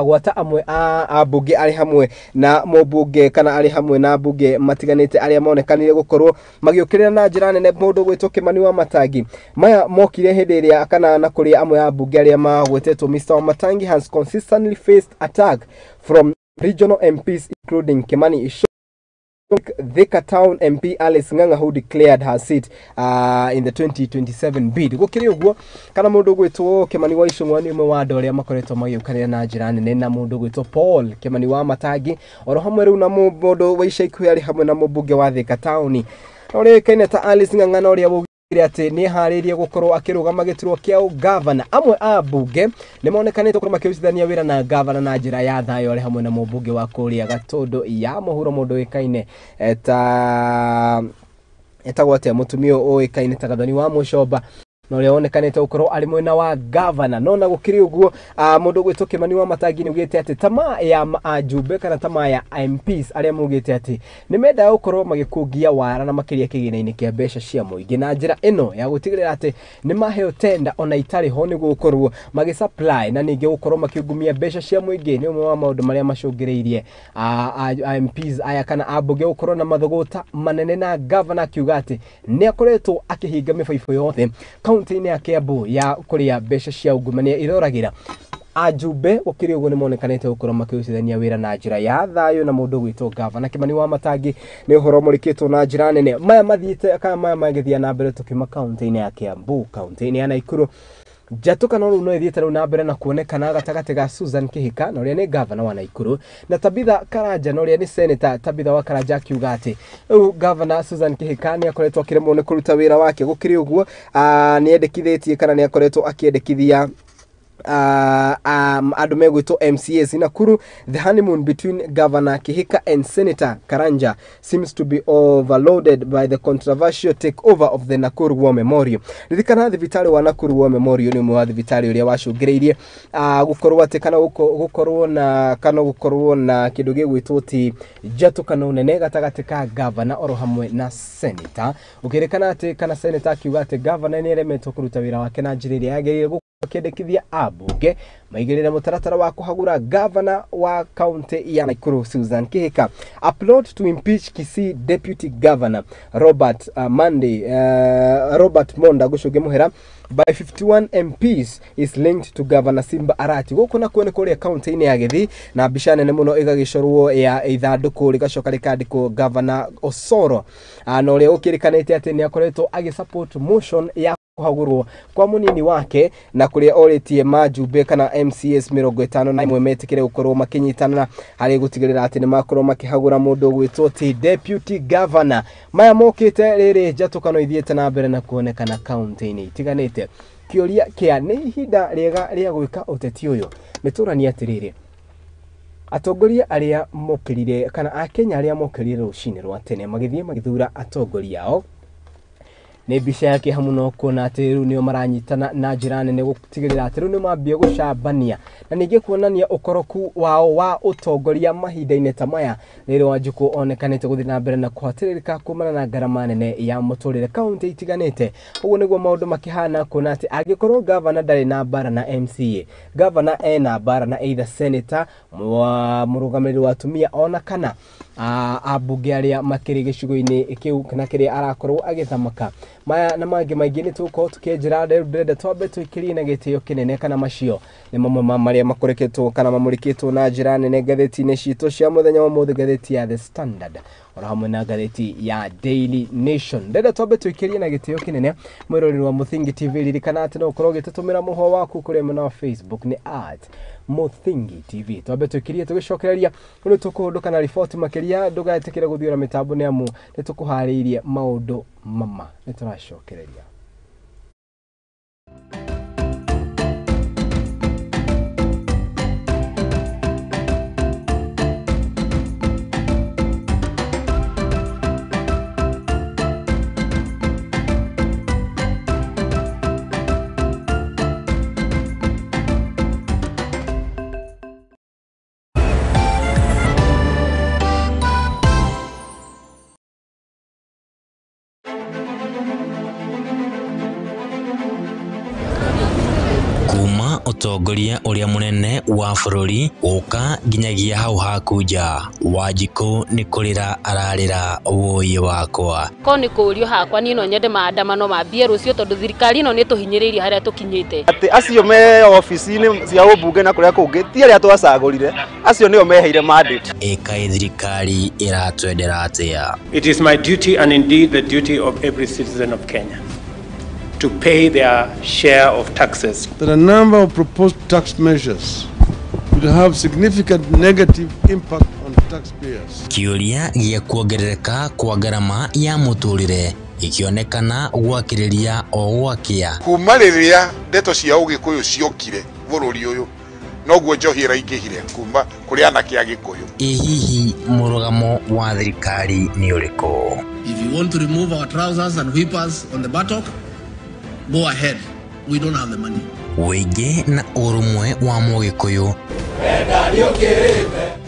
gwata amwe a ambunge arĩ hamwe na mũmbunge kana arĩ hamwe na mbunge matiganĩte arĩa monekanire gũkorwo magĩũkĩrĩra na njĩra nene mũndũ gwĩtwo Kimani wa Matangi. Maya mokire hĩndĩ ĩrĩa kana na kũrĩa amwe a mbunge arĩa magwetetwo. Mr Wamatangi has consistently faced attack from regional MPs, including Kimani Ichung'wah, Thika Town MP Alice Ng'ang'a, who declared her seat in the 2027 bid. Gũkĩrĩ ũguo, kana mũndũ gwĩtwo Kimani wa Ichung'wah nĩ ũmwe wa andũ arĩa makoretwo magĩũkanĩra na njĩra nene na mũndũ gwĩtwo Paul Kimani wa Matangi, oro hamwe rĩu na mũndũ wa ica ikuhĩ arĩ hamwe na mũmbunge wa Thika Town na ũrĩa ũĩkaine ta Alice Ng'ang'a, na ũrĩa waugire atĩ nĩ eharĩirie gũkorwo akĩrũgama gĩturwa kĩa ũgavana. Amwe a mbunge nĩ monekanĩte gũkorwo makĩrutithania wĩra na gavana na njĩra ya thayũ, arĩ hamwe na mũmbunge wa kũrĩa Gatũndũ ya mũhuro, mũndũ ũĩkaine ta etagwo atĩa, mũtumia ũĩkaine ta Gathoni wa Mũcomba, na ũrĩa wonekanĩte gũkorwo arĩ mwena wa gavana. No na gũkĩrĩ ũguo, mũndũ gwĩtwo Kimani wa Matangi nĩ augĩte atĩ tamaa ya ajumbe kana tamaa ya MPs arĩa maugĩte atĩ nĩ mendaga gũkorwo magĩkungia wara na makĩria kĩgĩna-inĩ kĩa mbeca cia mũingĩ na njĩra ĩno ya gũtigĩrĩra atĩ nĩ maheo tenda ona itarĩ ho nĩguo gũkorwo magĩ supply na ningĩ gũkorwo makĩungumia mbeca cia mũingĩ, nĩ ũmwe wa maũndũ marĩa macũngĩrĩirie MPs aya kana ambunge gũkorwo na mathũgũta manene na gavana, akiuga atĩ nĩ akoretwo akĩhinga mĩbaibũ yothe kaunti-inĩ ya Kiambu ya kũrĩa mbeca cia ungumania iroragĩra ajumbe. Gũkĩrĩ ũguo, nĩ monekanĩte gũkorwo makĩrutithania wĩra na njĩra ya thayũ na mũndũ gwĩtwo gavana Kimani wa Matangi. Nĩ ũhoro mũrĩkĩtwo na njĩra nene. Maya mathiĩte kana maya magĩthiĩ na mbere, tũkiuma kaunti-inĩ ya Kiambu, kaunti-inĩ ya Nakuru njatũkano rĩu no ĩthiĩte rĩu na mbere na kuonekana gatagatĩ ga Susan Kihika na ũrĩa nĩ gavana wa Nakuru na Tabitha Karanja na ũrĩa nĩ senator. Tabitha wa Karanja akiuga atĩ rĩu gavana Susan Kihika nĩ akoretwo akĩremwo nĩ kũruta wĩra wake. Gũkĩrĩ ũguo, nĩ endekithĩtie kana nĩ akoretwo akĩendekithia andũ megwĩtwo MCAs Nakuru. The honeymoon between Governor Kihika and Senator Karanja seems to be overloaded by the controversial takeover of the Nakuru War Memorial. Ririkana thibitarĩ wa Nakuru War Memorial nĩ ũmwe wa thibitarĩ ũrĩa wacũngĩrĩirie gũkorwo atĩ kana gũkorwo na kĩndũ gĩgwĩtwo ti njatũkano nene gatagatĩ ka gavana oro hamwe na senator, ũkĩrĩkana atĩ kana senator akiuga atĩ gavana nĩ aremetwo kũruta wĩra wake na njĩra ĩrĩa yagĩrĩire, akĩendekithia ambunge maigĩrĩre mũtaratara wa kũhagũra gavana wa kaunti ya Nakuru Susan Kihika. A plot to impeach Kisii Deputy Governor Robert Monday Robert Monda gũcũnge mũhera by 51 MPs is linked to Governor Simba Arati. Gũkũ nakuo nĩ kũrĩa kaunti-inĩ ya Gĩthii, na mbica nene mũno ĩgagĩcorwo ya ithandũkũ rĩgacoka rĩkandĩkwo Governor Osoro, na ũrĩa ũkĩrĩkanĩte atĩ nĩ akoretwo agĩ support motion ya Kũhagũrwo kwa mũnini wake na kũrĩa orĩtie majumbe kana MCAs 51 metĩkĩre gũkorwo makĩnyitana harĩ gũtigĩrĩra atĩ nĩ makorwo makĩhagũra mũndũ ũgwĩtwo ti deputy governor. Maya mokĩte rĩrĩ njatũkano ithiĩte na mbere na kuonekana kaunti-inĩ itiganĩte. Kĩũria kĩa nĩ ihinda rĩega rĩa gwĩka ũteti ũyũ nĩ tũranie atĩrĩrĩ, atongoria arĩa mokĩrire kana akenya arĩa mokĩrire rũcinĩ rwa tene magĩthiĩ magĩthura atongoria ao nĩ mbica ya kĩeha mũno kuona atĩ rĩu nĩo maranyitana na njĩra nene gũtigĩrĩra atĩ rĩu nĩ mambia gũcambania na ningĩ kuonania ũkoroku wao wa ũtongoria mahinda-inĩ ta maya. Rĩrĩ Wanjikũ onekanĩte gũthiĩ na mbere na kũhatĩrĩrĩka kumana na ngarama nene ya mũtũrĩre kaunti itiganĩte. Ũguo nĩguo maũndũ makĩhana kuona atĩ angĩkorwo gavana ndarĩ na mbara na MCA, gavana ena mbara na either senator, mũrũgamĩrĩri wa atumia ona kana ambunge arĩa makĩrĩ gĩcigo-inĩ kĩu kana kĩrĩa arakorwo agĩthamaka. Maya na mangĩ maingĩ nĩ tũgũkorwo tũkĩenjera. Rĩu ndĩrenda twambe tũikĩrie na gĩtĩo kĩnene kana macio nĩ mamwe ma marĩa makoreketwo kana mamũrĩkĩtwo na njĩra nene ngathĩti-inĩ citũ cia mũthenya wa ũmũthĩ, ngathĩti ya The Standard ona hamwe na ngathĩti ya Daily Nation. Ndĩrenda twambe tũikĩrie na gĩtĩo kĩnene mwĩroreri wa Mũthingi TV, ririkana atĩ no ũkorwo ũgĩtũtũmĩra mũhwa waku kũrĩa mwena wa Facebook nĩ @Mũthingi TV. Twambe tũikĩrie tũgĩcokereria rĩu tũkũhũndũka na riboti makĩria. Ndũgetĩkĩre gũthiũra mĩtambo nĩ amu nĩ tũkũharĩirie maũndũ mama nĩ tũracokereria. Ũtongoria ũrĩa mũnene wa bũrũri gũka nginyagia hau haku nja, Wanjikũ nĩ kũrĩra ararĩra wũi wakwa. Ko nĩ kũũrio hakwa niĩ no nyende maandamano mambie rũciũ tondũ thirikari ĩno nĩ tũhinyĩrĩirie harĩa tũkinyĩte. Atĩ acio me obici-inĩ cia ũmbunge na kũrĩa kũngĩ ti arĩa twacagũrire, acio nĩo meheire mandate. Ĩkaĩ thirikari ĩratwendera atĩa? It is my duty and indeed the duty of every citizen of Kenya to pay their share of taxes. That a number of proposed tax measures would have significant negative impact on taxpayers. Kĩũria gĩa kuongerereka kwa ngarama ya mũtũrĩre ikĩonekana gwakĩrĩria o gwakĩa. Kuma rĩrĩa ndeto cia ũgĩkũyũ ciokire bũrũri ũyũ noguo njohi ĩraingĩhire kuma kũrĩ anake a Gĩkũyũ. Ĩ hihi mũrũgamo wa thirikari nĩ ũrĩkũ? If you want to remove our trousers and whip us on the buttock, go ahead. We don't have the money. Wĩingĩ na ũrũmwe wa mũgĩkũyũ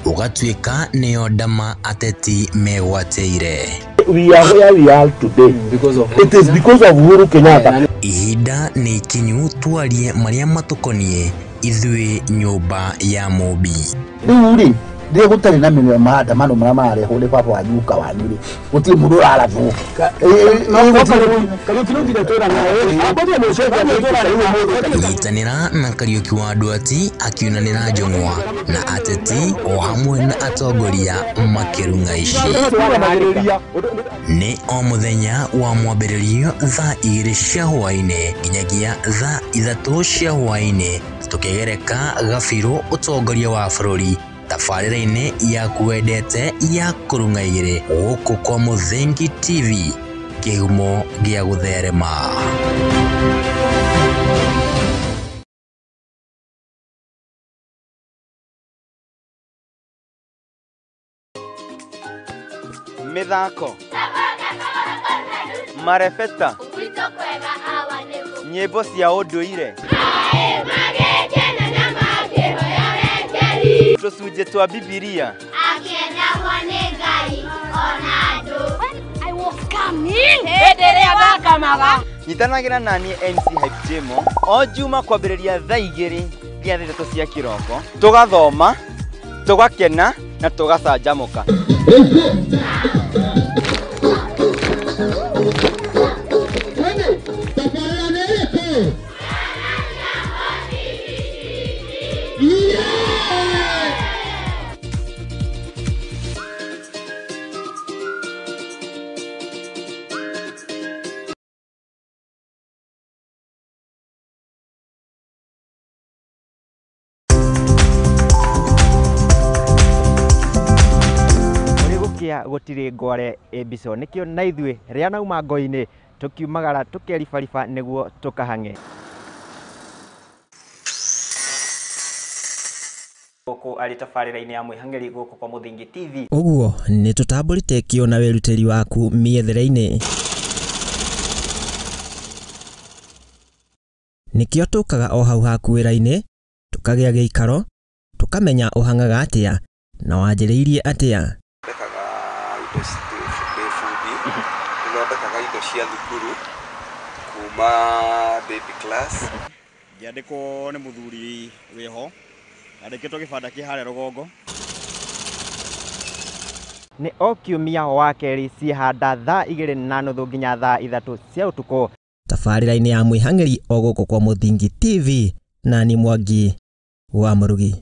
ũgatuĩka nĩyo ndama ateti megwatĩire. We are where we are today because of it is because of Uhuru Kenyatta. Ihinda nĩ ikinyu twarie marĩa matũkoniĩ ithuĩ nyũmba ya Mũmbi. Rĩu rĩ rĩrĩa gũtarĩ na mĩnwa maandamano marĩa mararehwo nĩ baba wanyu guka wanyu rĩ gũtirĩ mũndũ ũrarathwo. Nyitanĩra na Kariũki wa Nduati akiunanĩra njũng'wa na ateti o hamwe na atongoria makĩrung'a ici. Nĩ o mũthenya wa mwambĩrĩrio thaa 2 cia hwaĩ-inĩ nginyagia thaa 3 cia hwaĩ-inĩ tũkĩgereka gabirũ ũtongoria wa bũrũri tabarĩra-inĩ yaku wendete ya kũrung'a igĩrĩ gũkũ kwa Mũthingi TV, kĩhumo gĩa gũtherema. Mĩthako, marebeta, nyĩmbo cia ũndũire, tũcunjĩ twa Bibilia. Nyitanagĩra naniĩ MC Hype Jemo o Juma kwambĩrĩria thaa 2 nginya thaa 3 cia kĩroko, tũgathoma, tũgakena na tũgacanjamũka. Gũtirĩ ngware ĩ mbico, nĩkĩo na ithuĩ rĩa nauma ngo-inĩ tũkiumagara tũkeribariba nĩguo tũkahang'e. Gũkũ arĩ tabarĩra-inĩ ya mwĩhang'ĩri gũkũ kwa Mũthingi TV. Ũguo nĩ tũtambũrĩte kĩo na wĩrutĩri waku mĩethere-inĩ. Nĩkĩo tũkaga o hau haku wĩra-inĩ, tũkagĩa gĩikaro, tũkamenya ũhang'aga atĩa na wanjĩrĩirie atĩa. Thondekaga indo ndĩ bundi, nĩthondekaga indo cia thukuru kuma baby class. Ngĩandĩkwo nĩ mũthuri wĩho, andĩkĩtwo gĩbanda kĩ harĩa rũgongo. Nĩ o kiumia wa kerĩ ciĩhanda thaa 2:30 nginya thaa 3 cia ũtukũ. Tabarĩra-inĩ ya mwĩhang'ĩri o gũkũ kwa Mũthingi TV, na ni Mwangi wa Mũrugi.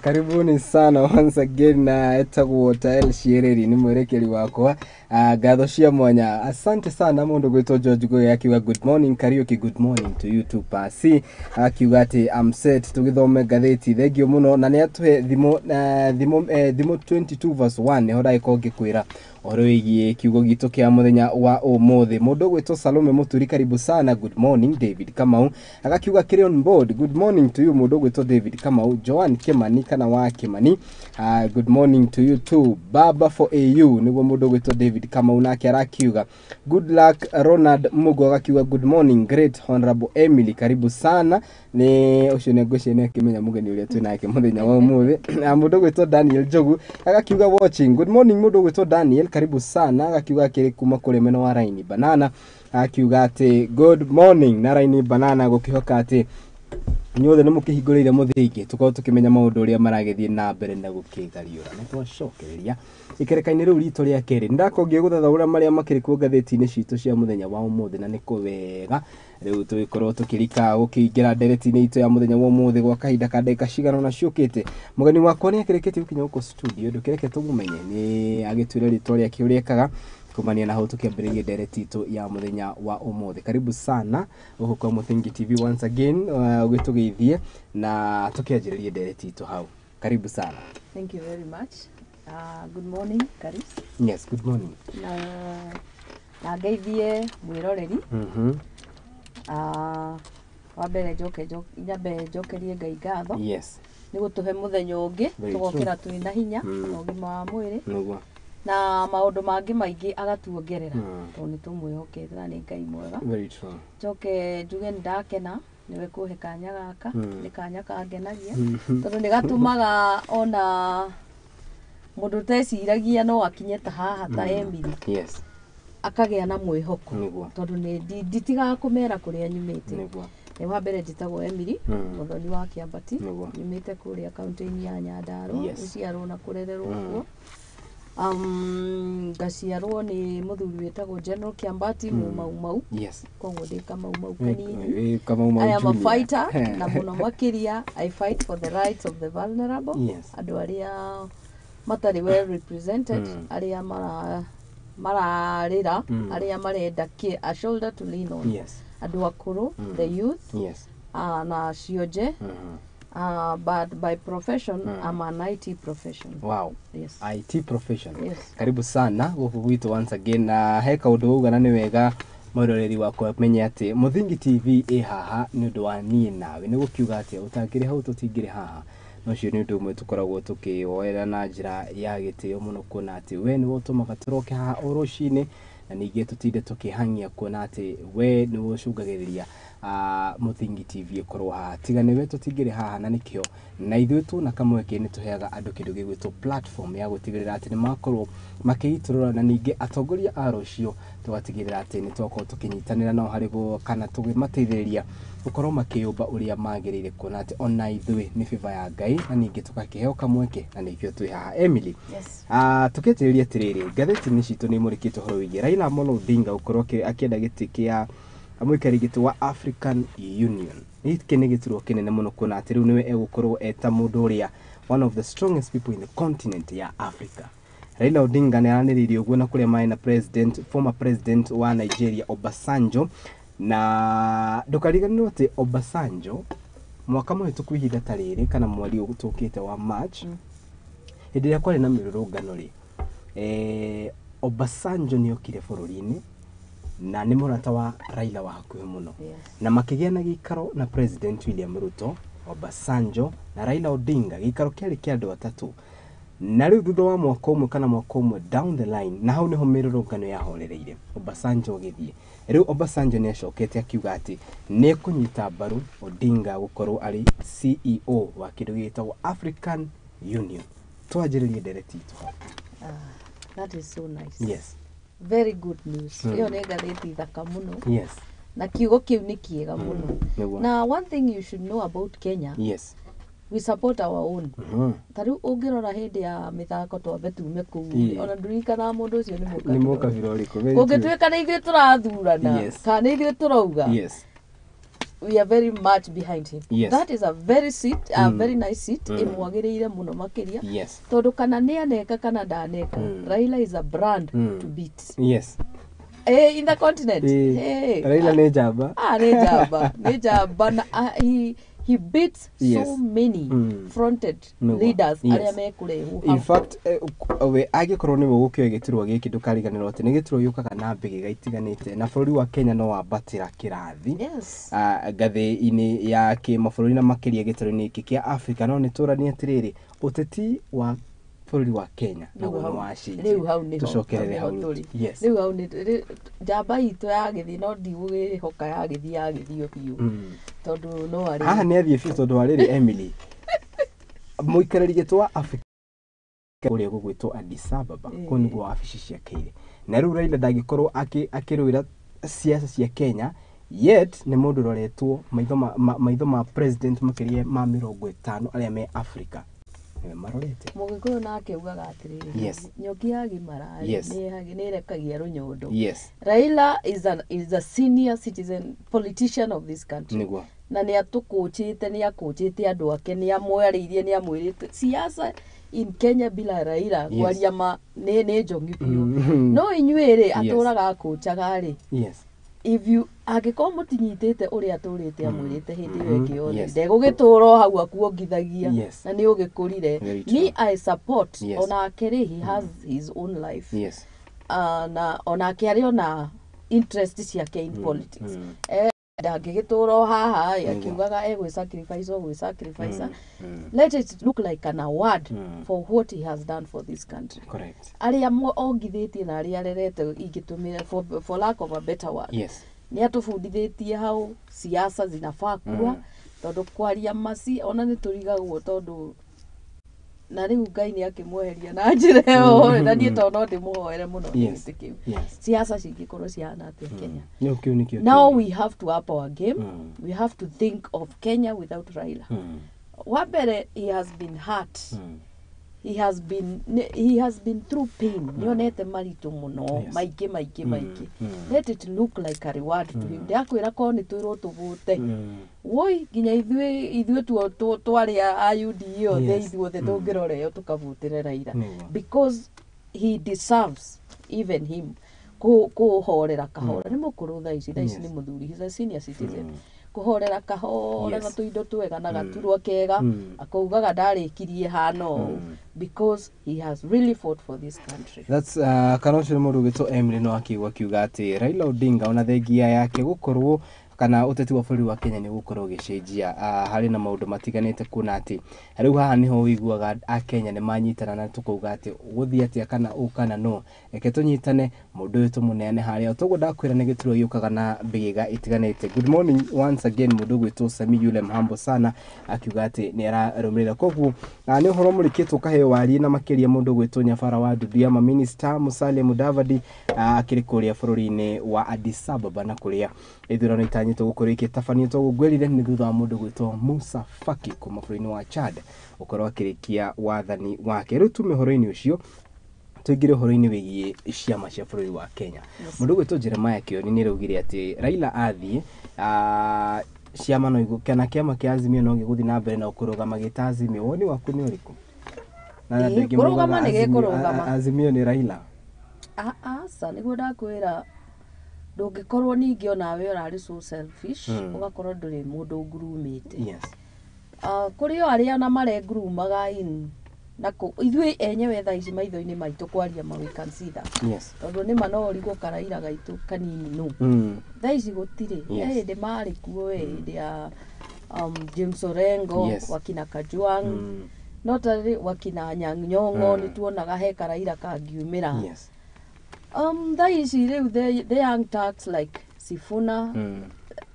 Karibuni sana once again na etagwo Tael Shiriri ni mwerekeri wakwa. Ngatho cia mwanya, asante sana mundu gwitwo George Goya akiuga good morning Kariuki, good morning to you too Pasi, akiuga ati I'm set tugithome ngathĩti, thengio muno na nĩ atũhe thimo thimo 22 verse 1 niho ndagĩkorwo ngĩkwĩra ũhoro wĩgiĩ kiugo gitũ kĩa mũthenya wa ũmũthĩ. Mũndũ gwĩtwo Salome Mũturi, karibu sana, good morning. David Kamau agakiuga kĩrĩ on board, good morning to you mũndũ gwĩtwo David Kamau. Joan Kimani kana wa Kimani, good morning to you too. Baba for AU nĩguo mũndũ gwĩtwo David Kamau nake arakiuga good luck. Ronald Mugo agakiuga good morning great honorable Emily, karibu sana. Nĩ ũcio nĩ ngwĩciria nĩ akĩmenya mũgeni ũrĩa twĩ nake mũthenya wa ũmũthĩ. Mũndũ gwĩtwo Daniel Njogu agakiuga watching, good morning mũndũ gwĩtwo Daniel, karibu sana, agakiuga akĩrĩ kuma kũrĩ mwena wa Raini Banana, akiuga atĩ good morning na Raini Banana, gũkĩhoka atĩ inyuothe nĩ mũkĩhingũrĩire mũthingi tũkorwo tũkĩmenya maũndũ ũrĩa maragĩthiĩ na mbere na gũkĩgariũra. Na twacokereria ikereka-inĩ rĩu ritũ rĩa kerĩ, nĩndakorwo ngĩgũthathaũra marĩa makĩrĩ kuo ngathĩti-inĩ citũ cia mũthenya wa ũmũthĩ, na nĩkũ wega rĩu tũgĩkorwo tũkĩrika gũkĩingĩra ndereti-inĩ itũ ya mũthenya wa ũmũthĩ gwa kahinda ka ndagĩka cigana ũna ciũkĩte. Mũgeni wakwa nĩ akĩrĩkĩtie gũkinya gũkũ studio, ndũkĩreke tũmũmenye, nĩ agĩtwĩre rĩtwa rĩake ũrĩa ekaga kumania na hau tukiambĩrĩria ndereti itũ ya mũthenya wa ũmũthĩ. Karibu sana gũkũ kwa Mũthingi TV once again, ũgĩtũgeithie na tũkĩanjĩrĩrie ndereti itũ hau. Karibu sana. Thank you very much. Good morning, Karis. Yes, good morning. Na ngeithie mwĩroreri. Wa mbere nyambe njokerie Ngai ngatho. Yes. Nĩ gũtũhe mũthenya ũngĩ tũgokĩra twĩ na hinya na ũgima wa mwĩrĩ. Nĩguo. Na maũndũ mangĩ maingĩ agatuongerera tondũ nĩ tũmwĩhokete na nĩ Ngai mwega. Very true. Njoke njuge nĩ ndakena nĩwe kũhe kanya gaka, nĩ kanya kangenagia tondũ nĩ gatũmaga ona mũndũ ũteciragia no akinye ta haha ta Emily. Yes. Akagĩa na mwĩhoko tondũ nĩ nditigaga kũmera kũrĩa nyumĩte. Nĩguo. Nĩ wa mbere njĩtagwo Emily Muthoni wa Kĩambati, nyumĩte kũrĩa kaunti-inĩ ya Nyandarua, gũciarwo na kũrererwo kuo. Ngaciarwo nĩ mũthuri wĩtagwo General Kĩambati Mũmaumau. Yes. Koguo ndĩ Kamaumau kanini. I am a fighter na mũno makĩria I fight for the rights of the vulnerable. Yes. Andũ arĩa matarĩ well represented, arĩa mararĩra, arĩa marenda a shoulder to lean on. Yes. Andũ akũrũ, the youth. Yes. Na cionje. But by profession, I'm an IT profession. Wow. Yes. IT profession. Yes. Karibu sana gũkũ gwitũ once again, na he kaũndũ wauga na nĩ wega mwĩroreri wakwa menye atĩ Mũthingi TV ĩ haha nĩ ũndũ wa niĩ nawe, nĩ gũkiuga atĩ ũtangĩrĩ hau tũtingĩrĩ haha. Na ũcio nĩ ũndũ ũmwe tũkoragwo tũkĩwoera na njĩra ya gĩtĩo mũno, kuona atĩ we nĩwe ũtũmaga tũroke haha o rũcinĩ, na ningĩ tũtinde tũkĩhang'ia kuona atĩ we nĩwe ũcũngagĩrĩria Mũthingi TV ĩkorwo haha. Tiga nĩwe tũtingĩrĩ haha, na nĩkĩo na ithuĩ tũna kamweke nĩ tũheaga andũ kĩndũ gĩgwĩtwo platform ya gũtigĩrĩra atĩ nĩ makorwo makĩitũrũra, na ningĩ atongoria a rũciũ Tũgatigĩrĩra atĩ nĩ twakorwo tũkĩnyitanĩra nao harĩ kana tũkĩmateithĩrĩria gũkorwo makĩyũmba ũrĩa magĩrĩire, kuona atĩ ona ithuĩ nĩ favor ya Ngai na ningĩ tũgakĩheo kamweke na nĩkĩo twĩ haha, Emily. Yes. Ah, tũkĩanjĩrĩria atĩrĩrĩ, ngathĩti-inĩ citũ nĩ imũrĩkĩte ũhoro wĩgiĩ Raila Amolo Odinga gũkorwo akĩenda gĩtĩ kĩa mũikarĩri gĩtĩ wa African Union. Gĩkĩ nĩ gĩturwa kĩnene mũno, kuona atĩ rĩu nĩwe egũkorwo eta mũndũ ũrĩa one of the strongest people in the continent ya Africa. Raila Odinga nĩ aranĩrĩirie ũguo na kũrĩa marĩ na president, former president wa Nigeria Obasanjo, na ndũkariganĩrwo atĩ Obasanjo mwaka mũhĩtũku ihinda ta rĩrĩ kana mweri ũyũ tũkĩte wa March, hĩndĩ ĩrĩa kwarĩ na mĩrũrũngano rĩ, Obasanjo nĩ okire bũrũri-inĩ na nĩ mũrata wa Raila wa hakuhĩ mũno, na makĩgĩa na gĩikaro na President William Ruto, Obasanjo na Raila Odinga. Gĩikaro kĩarĩ kĩa andũ atatũ, na rĩu thutha wa mwaka ũmwe kana mwaka ũmwe down the line, na hau nĩho mĩrũrũngano yahorereire, Obasanjo agĩthiĩ. Rĩu Obasanjo nĩ acokete akiuga atĩ nĩ ekũnyita mbaru Odinga gũkorwo arĩ CEO wa kĩndũ gĩtagwo African Union. Twanjĩrĩrie ndereti itũ hau. Ah, that is so nice. Very good news. Ĩyo nĩ ngathĩti thaka mũno. Na kiugo kĩu nĩ kĩega mũno. Na one thing you should know about Kenya, we support our own. Ta rĩu ũngĩrora hĩndĩ ya mĩthako, twambe tume kũu, ona ndirikanaga mũndũ ũcio nĩ nĩ mũkabira. Mũkabira ũrĩkũ? Very true. Kũngĩtuĩka nĩ ithuĩ tũrathurana kana nĩ ithuĩ tũrauga, we are very much behind him. That is a very seat, a very nice seat, ĩmwagĩrĩire mũno makĩria, tondũ kana nĩ aneka kana ndaneka, Raila is a brand to beat in the continent. Hey. Raila nĩ njamba. Ah, nĩ njamba, nĩ njamba, na he beats so many fronted leaders arĩa mekũrehwo In hau. fact, we angĩkorwo nĩwe ũgũkĩoya gĩturwa gĩkĩ, ndũkariganĩrwo atĩ nĩ gĩturwa gĩũkaga na mbĩgĩga itiganĩte, na bũrũri wa Kenya no wambatĩra kĩrathi ngathĩ-inĩ ya kĩmabũrũri na makĩria gĩtarũ-inĩ gĩkĩ kĩa Africa. No nĩ tũranie atĩrĩrĩ, ũteti wa bũrũri wa Kenya naguo nĩ wacenjia. Rĩu hau nĩho Tũcokerere hau hau nĩho rĩu. tũrĩ. Rĩu hau nĩ njamba itũ yagĩthiĩ, no ndigũgĩhoka yagĩthiĩ biũ, tondũ no arĩ Haha nĩ athiĩ biũ, tondũ wa rĩrĩ, Emily, mũikarĩri gĩtĩ wa Africa ũrĩa gũgwĩtwo Addis Ababa, kũu nĩguo wabici ciake irĩ, na rĩu Raila ndangĩkorwo akĩrũĩra siasa cia Kenya, yet nĩ mũndũ ũroretwo maitho ma president makĩria ma 50 arĩa me Africa nĩwe marorete. Mũgĩkũyũ nake ugaga atĩrĩrĩ, nyoki yagimara nĩ ĩrekagia rũnyondo. Raila is a senior citizen politician of this country, na nĩ atũkũnjĩte, nĩ akũnjĩte andũ ake, nĩ amwarĩirie, nĩ amwĩrĩte siasa in Kenya bila Raila, kwaria ma nĩ njongi biũ. No inyuĩ rĩ, atũraga akũnjaga rĩ, if you angĩkorwo mũtinyitĩte ũrĩa atũrĩte amwĩrĩte hĩndĩ ĩyo ĩngĩ yothe, ndegũgĩtũra o hau akuongithagia, na nĩ ũgĩkũrire. Very Me, I support. Onake rĩ, he has his own life. Na onake arĩ ona interest ciake in politics. Ndangĩgĩtũra o haha ĩ, akiugaga egwĩ sacrifice o gwĩ sacrifice. Let it look like an award for what he has done for this country, arĩa ongithĩtie na arĩa arerete, ingĩtũmĩra for lack of a better word. Nĩ atũbundithĩtie hau siasa zinafaa kuwa, tondũ kwaria maci ona nĩ tũrigagwo, tondũ na rĩu Ngai nĩ akĩmweheria na njĩra ĩyo, na niĩ tondũ no ndĩmũhoere mũno nĩ gĩtĩ kĩu. Siasa cingĩkorwo cihana atĩa Kenya? Nĩ kĩu nĩkĩo Now kĩũria. we have to up our game. We have to think of Kenya without Raila. Wa mbere, he has been hurt. He has been through pain. Nĩonete maritũ mũno, maingĩ maingĩ maingĩ. Let it look like a reward to him. Ndakwĩra, korwo nĩ twĩrwo tũvũte, woi, nginya ithuĩ twarĩ a UDA othe, ithuothe tũngĩrora ĩyo tũkavũtĩre Raila, because he deserves, even him, kũhorera kahora. Nĩ mũkũrũ thaa ici, thaa ici nĩ mũthuri, he's a senior citizen. Kũhorera kahora na tũindo twega na gaturwa kega, akaugaga ndarĩkirie hana ũũ, because he has really fought for this country. That's kana ũcio nĩ mũndũ ũgwĩtwo Emily no akĩigua akiuga atĩ Raila Odinga ona thengia yake gũkorwo Kana ũteti wa bũrũri wa Kenya nĩ ũgũkorwo ũgĩcenjia harĩ na maũndũ matiganĩte, kuona atĩ rĩu haha nĩho ũiguaga Akenya nĩ manyitana na tũkauga atĩ gũthiĩ atĩa kana ũ kana no reke tũnyitane mũndũ ũyũ tũmũneane harĩa. Toguo ndakwĩra, nĩ gĩturwa gĩũkaga na mbĩgĩga itiganĩte. Good morning once again. Mũndũ ũgwĩtwo Sami yule mhambo sana akiuga atĩ nĩ ararũmĩrĩra, koguo nĩ ũhoro mũrĩkĩtwo ũkaheo warie na makĩria mũndũ ũgwĩtwo Nyabara wa Ndumbia, Minister Musalia Mudavadi akĩrĩ kũrĩa bũrũri-inĩ wa Addis Ababa na kũrĩa ithurano itanyĩtwo gũkorwo igĩtabanio. Toguo ngwĩrire, nĩ thutha wa mũndũ gwĩtwo Musa Faki kuma bũrũri-inĩ wa Chad gũkorwo akĩrĩkia wathani wake. Rĩu tume ũhoro-inĩ ũcio, tũingĩre ũhoro-inĩ wĩgiĩ ciama cia bũrũri wa Kenya. Mũndũ ũgwĩtwo Jeremiah Kioni nĩ araugire atĩ Raila athiĩ, ciama no kana kĩama kĩa Azimio no gĩgũthiĩ na mbere na kũrũgama gĩta Azimio. Woni waku nĩ ũrĩkũ? Na andũ Ĩĩ, aingĩ kũrũgama maugaga nĩ gĩkũrũgama. Azimio nĩ Raila. Aca, nĩguo ndakwĩra, ndũngĩkorwo ningĩ onawe ũrarĩ so selfish, ũgakorwo ndũrĩ mũndũ ngurumĩte. Kũrĩ o arĩa ona marengurumaga in na ithuĩ enyewe thaa ici maitho-inĩ maitũ kwaria ma, we can see that, tondũ nĩma no ũrigwo karaira gaitũ kanini no thaa ici gũtirĩ. He hĩndĩ marĩ kuo we, hĩndĩ ya James Orengo, wakina Kajwang, no tarĩ wakina Anyang' Nyong'o, nĩ tuonaga he karaira kangiumĩra. Thaa ici rĩu the young Turks like Sifuna,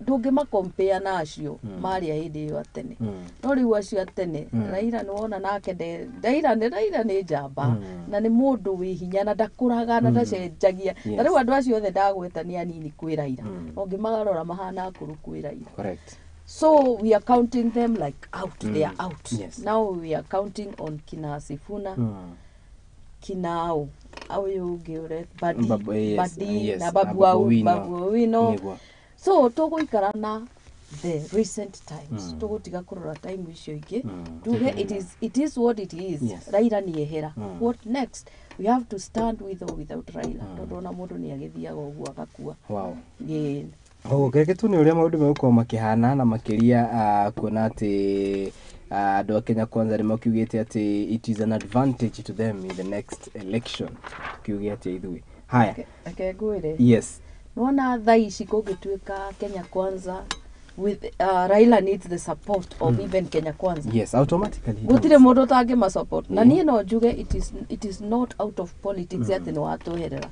ndũngĩmakompea na acio marĩa hĩndĩ ĩyo a tene. No rĩu acio a tene, Raila nĩ wona nake Raila nĩ njamba na nĩ mũndũ wĩ hinya na ndakũraga na ndacenjagia. Na rĩu andũ acio othe ndagweta nĩ anini kwĩ Raila. Ũngĩmarora mahana akũrũ kwĩ Raila. So we are counting them like out. They are out. Now we are counting on kina Sifuna, kinao ũyũ ũngĩ ũre Badi, yes, Badi na na Babu Babu Owino. Babu Owino. So tũgũikara na the recent times, tũgũtiga kũrora time icio ingĩ, tuge it is what it is. Raila nĩ ehera. What next? We have to stand with or without Raila, tondũ ona mũndũ nĩ agĩthiaga ũguo agakua. Ĩĩ. Koguo keke tu nĩ ũrĩa maũndũ megũkorwo makĩhana na makĩria kuona atĩ andũ a Kenya Kwanza nĩ makiugĩte atĩ it is an advantage to them in the next election. Tukiuge atĩa ithuĩ? Haya. Reke ngwĩre. Yes. Nĩwona thaa ici kũngĩtuĩka Kenya Kwanza with Raila needs the support of even Kenya Kwanza. Yes, automatically he Gũtirĩ does. mũndũ ũtangĩmasupport, na niĩ no njuge it is not out of politics atĩ nĩ watweherera.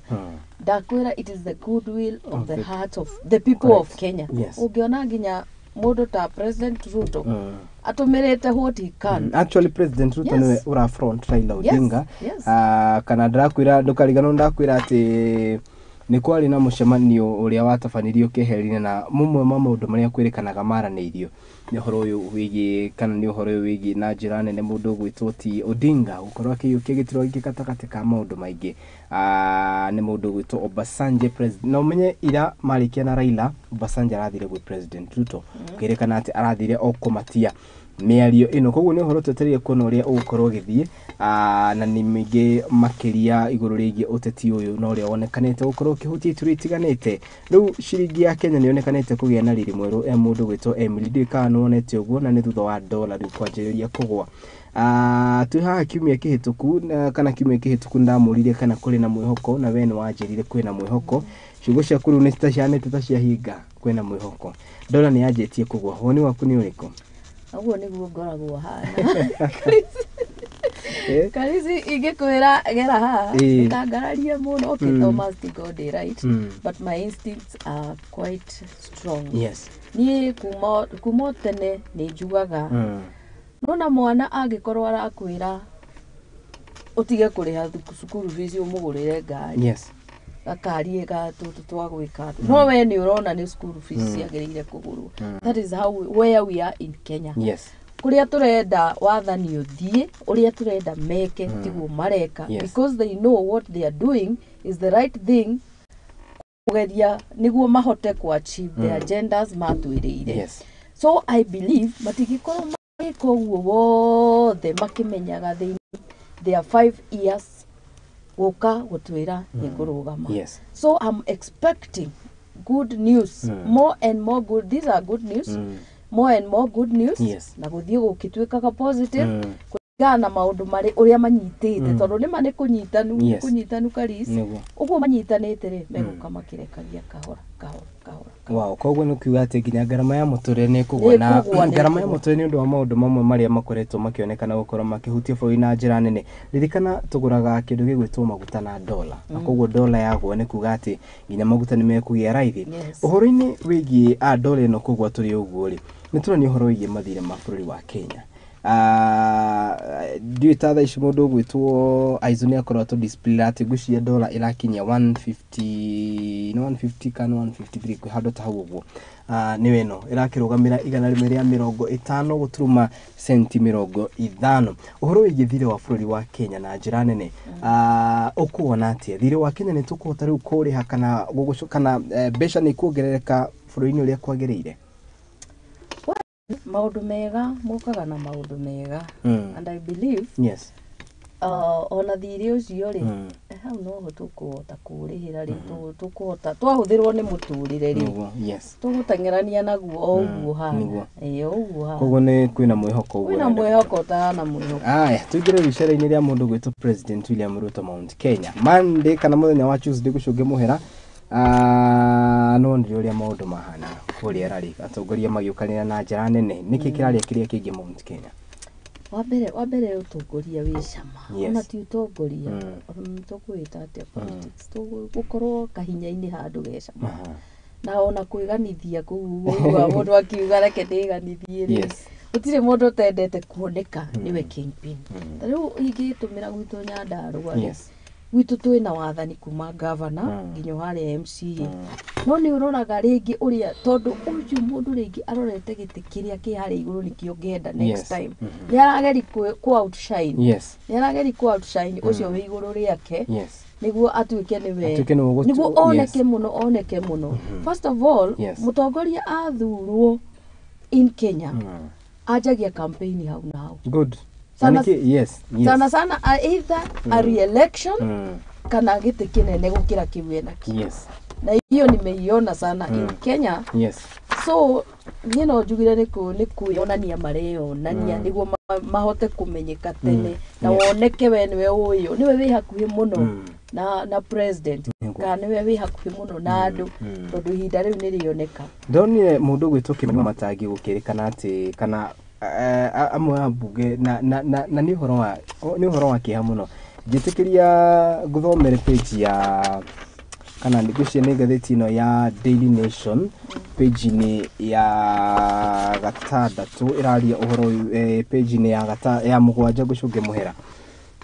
Ndakwĩra, it is the goodwill of the hearts of the people of Kenya. Ũngĩona nginya mũndũ ta President Ruto atũmĩrĩte what he can. Actually, President Ruto niwe ura front Raila Odinga. Kana ndĩrakwĩra, ndũkariganĩrwo, ndakwĩra atĩ nĩ kwarĩ na mũcemanio ũrĩa watabanirio keheri-inĩ, na mũmwe ma maũndũ marĩa kwĩrĩkanaga maranĩirio nĩ ũhoro ũyũ wĩgiĩ kana nĩ ũhoro ũyũ wĩgiĩ na njĩra nene mũndũ ũgwĩtwo ti Odinga gũkorwo akĩiyũkia gĩturwa gĩkĩ gatagatĩ ka maũndũ maingĩ. Nĩ mũndũ ũgwĩtwo Obasanjo president, na ũmenye ira marĩkia na Raila, Obasanjo arathire gwĩ President Ruto, kwĩrĩkana atĩ arathire o kũmatia mĩario ĩno. Koguo nĩ ũhoro twetereire kuona ũrĩa ũgũkorwo ũgĩthiĩ, na nĩ mĩingĩ makĩria igũrũ rĩgiĩ ũteti ũyũ na ũrĩa wonekanĩte gũkorwo ũkĩhutia iturwa itiganĩte. Rĩu ciringi ya Kenya nĩ yonekanĩte kũgĩa na riri mwerũ. E mũndũ ũgwĩtwo Emily, ndiũĩ kana nĩ wonete ũguo, na nĩ thutha wa dola rĩu kwanjĩrĩria kũgwa. Twĩ haha kiumia kĩhĩtũku kana kiumia kĩhĩtũku ndamũririe kana kũrĩ na mwĩhoko, na we nĩ wanjĩrire kwĩna mwĩhoko. Ciugo ciaku rĩu nĩ citacianĩte ta ciahinga. Kwĩna mwĩhoko, dola nĩ yanjĩtie kũgwa. Woni waku nĩ ũrĩkũ? Ũguo nĩguo ngoragwo hana. Karisi ingĩkwĩra gera haha, ndũkangararie mũno. Okay, Thomas God right, but my instincts are quite strong. Niĩ kuma o tene nĩ njugaga, nona mwana angĩkorwo arakwĩra ũtige kũrĩha cukuru fees ũmũgũrĩre ngari, gakari ga tũtũ twa gwĩka, no we nĩ ũrona nĩ cukuru fees ciagĩrĩire kũgũrwo. That is how where we are in Kenya. Kũrĩa tũrenda wathani ũthiĩ, ũrĩa tũrenda meke, tiguo mareka, because they know what they are doing is the right thing, kũgeria nĩguo mahote ku achieve the agendas matwĩrĩire. So I believe matingĩkorwo magĩka ũguo wothe makĩmenyaga they their 5 years gũka gũtwĩra nĩ kũrũgama. So I'm expecting good news, more and more good. These are good news, more and more good news, na gũthiĩ gũgĩtuĩkaga positive. Kũringana na maũndũ marĩ ũrĩa manyitĩte, tondũ nĩma nĩ kũnyitanu. Kũnyitanu karis. Ũguo manyitanĩte rĩ, megũka makĩrekagia kahora kahora kahora. Wow, koguo nĩ kuga atĩ nginya ngarama ya mũtũrĩre nĩ ĩkũgũa na Nĩ ĩkũgũa, nĩ ngarama ya ĩkũgũa. mũtũrĩre nĩ ũndũ wa maũndũ mamwe marĩa makoretwo makĩonekana gũkorwo makĩhutia bũrũri na njĩra nene. Ririkana tũgũraga kĩndũ gĩgwĩtwo maguta na dola, na koguo dola yagũa nĩ kuga atĩ nginya maguta nĩ mekũgĩa raithi. Ũhoro-inĩ wĩgiĩ a dola ĩno kũgũa tũrĩ ũguo rĩ, nĩ tũrania ũhoro wĩgiĩ mathirĩ ma bũrũri wa Kenya. Ndiũĩ ta thaa ici mũndũ ũgwĩtwo Aizu nĩ akorwo atũ display atĩ ngwĩciria dola ĩrakinyia 150, nĩ 150 kana 153, kwĩ handũ ta hau ũguo. Nĩyo ĩno ĩrakĩrũgamĩra 150.50 centi. Ũhoro wĩgiĩ thirĩ wa bũrũri wa Kenya na njĩra nene, ũkuona atĩa thirĩ wa Kenya? Nĩ tũkũhota rĩu kũrĩha kana kana mbeca nĩ ikuongerereka bũrũri-inĩ ũrĩa kwagĩrĩire? Maũndũ mega mokaga na maũndũ mega. And I believe ona thirĩ ũcio rĩ, hau noho tũkũhota kũũrĩhĩra rĩ, tũkũhota twahũthĩrwo nĩ mũtũrĩre rĩ, tũgũteng'erania naguo o ũguo hana. Ĩĩ, o ũguo hana. Koguo nĩ kwĩna mwĩhoko ũguo? Kwĩna mwĩhoko, ũtahana mwĩhoko. Aya, tũingĩre icera-inĩ rĩa mũndũ gwĩtwo President William Ruto Mount Kenya Monday kana mũthenya wa Tuesday gũcũnge mũhera. No nĩ ũrĩa maũndũ mahana kũrĩa rari atongoria magĩũkanĩra na njĩra nene, nĩkĩ kĩrarĩa kĩrĩa kĩngĩ Mount Kenya? Wa mbere ũtongoria wĩ cama. Ona ti ũtongoria, tũkwĩta atĩa, politics. Gũkorwo kahinya-inĩ handũ ge cama na ona kwĩganithia kũu ũguo mũndũ akiuga reke ndĩganithie rĩ, gũtirĩ mũndũ ũtendete kuoneka nĩwe kingpin. Ta rĩu ingĩtũmĩra gwitũ Nyandarũa rĩ, gwitũ twĩna wathani kuma gavana nginya harĩa MCA, no nĩ ũroraga rĩngĩ ũrĩa, tondũ ũcio mũndũ rĩngĩ arorete gĩtĩ kĩrĩa kĩ harĩa igũrũ nĩkĩo ngenda next time. Nĩ arageri kũ outshine, nĩ arageri kũ outshine ũcio wĩ igũrũ rĩake nĩguo atuĩke nĩwe Atuĩke nĩwe nĩguo oneke mũno, oneke mũno. First of all, mũtongoria athurwo in Kenya anjagia campaign hau na hau. Good. Sana- Na nĩkĩ? Yes. Sana sana either a re-election kana gĩtĩ kĩnene gũkĩra kĩu enakĩo. Na hiyo nimeiona sana in Kenya. So niĩ no njugire nĩ kwĩonania mareyonania nĩguo mahote kũmenyeka tene na woneke we nĩwe ũyũ, nĩwe wĩ hakuhĩ mũno na president kana nĩwe wĩ hakuhĩ mũno na andũ, tondũ ihinda rĩu nĩ rĩoneka. Ndonire mũndũ gwĩtwo Kĩmani Matangi gũkĩrĩkana atĩ kana amwe a mbunge na nĩ ũhoro wa kĩeha mũno. Njĩtĩkĩria ngũthomere page ya kana ngwĩciria nĩ ngathĩti ĩno ya Daily Nation, page-inĩ ya gatandatũ ĩraria ũhoro ũyũ, page-inĩ ya 7 ngũcũnge mũhera.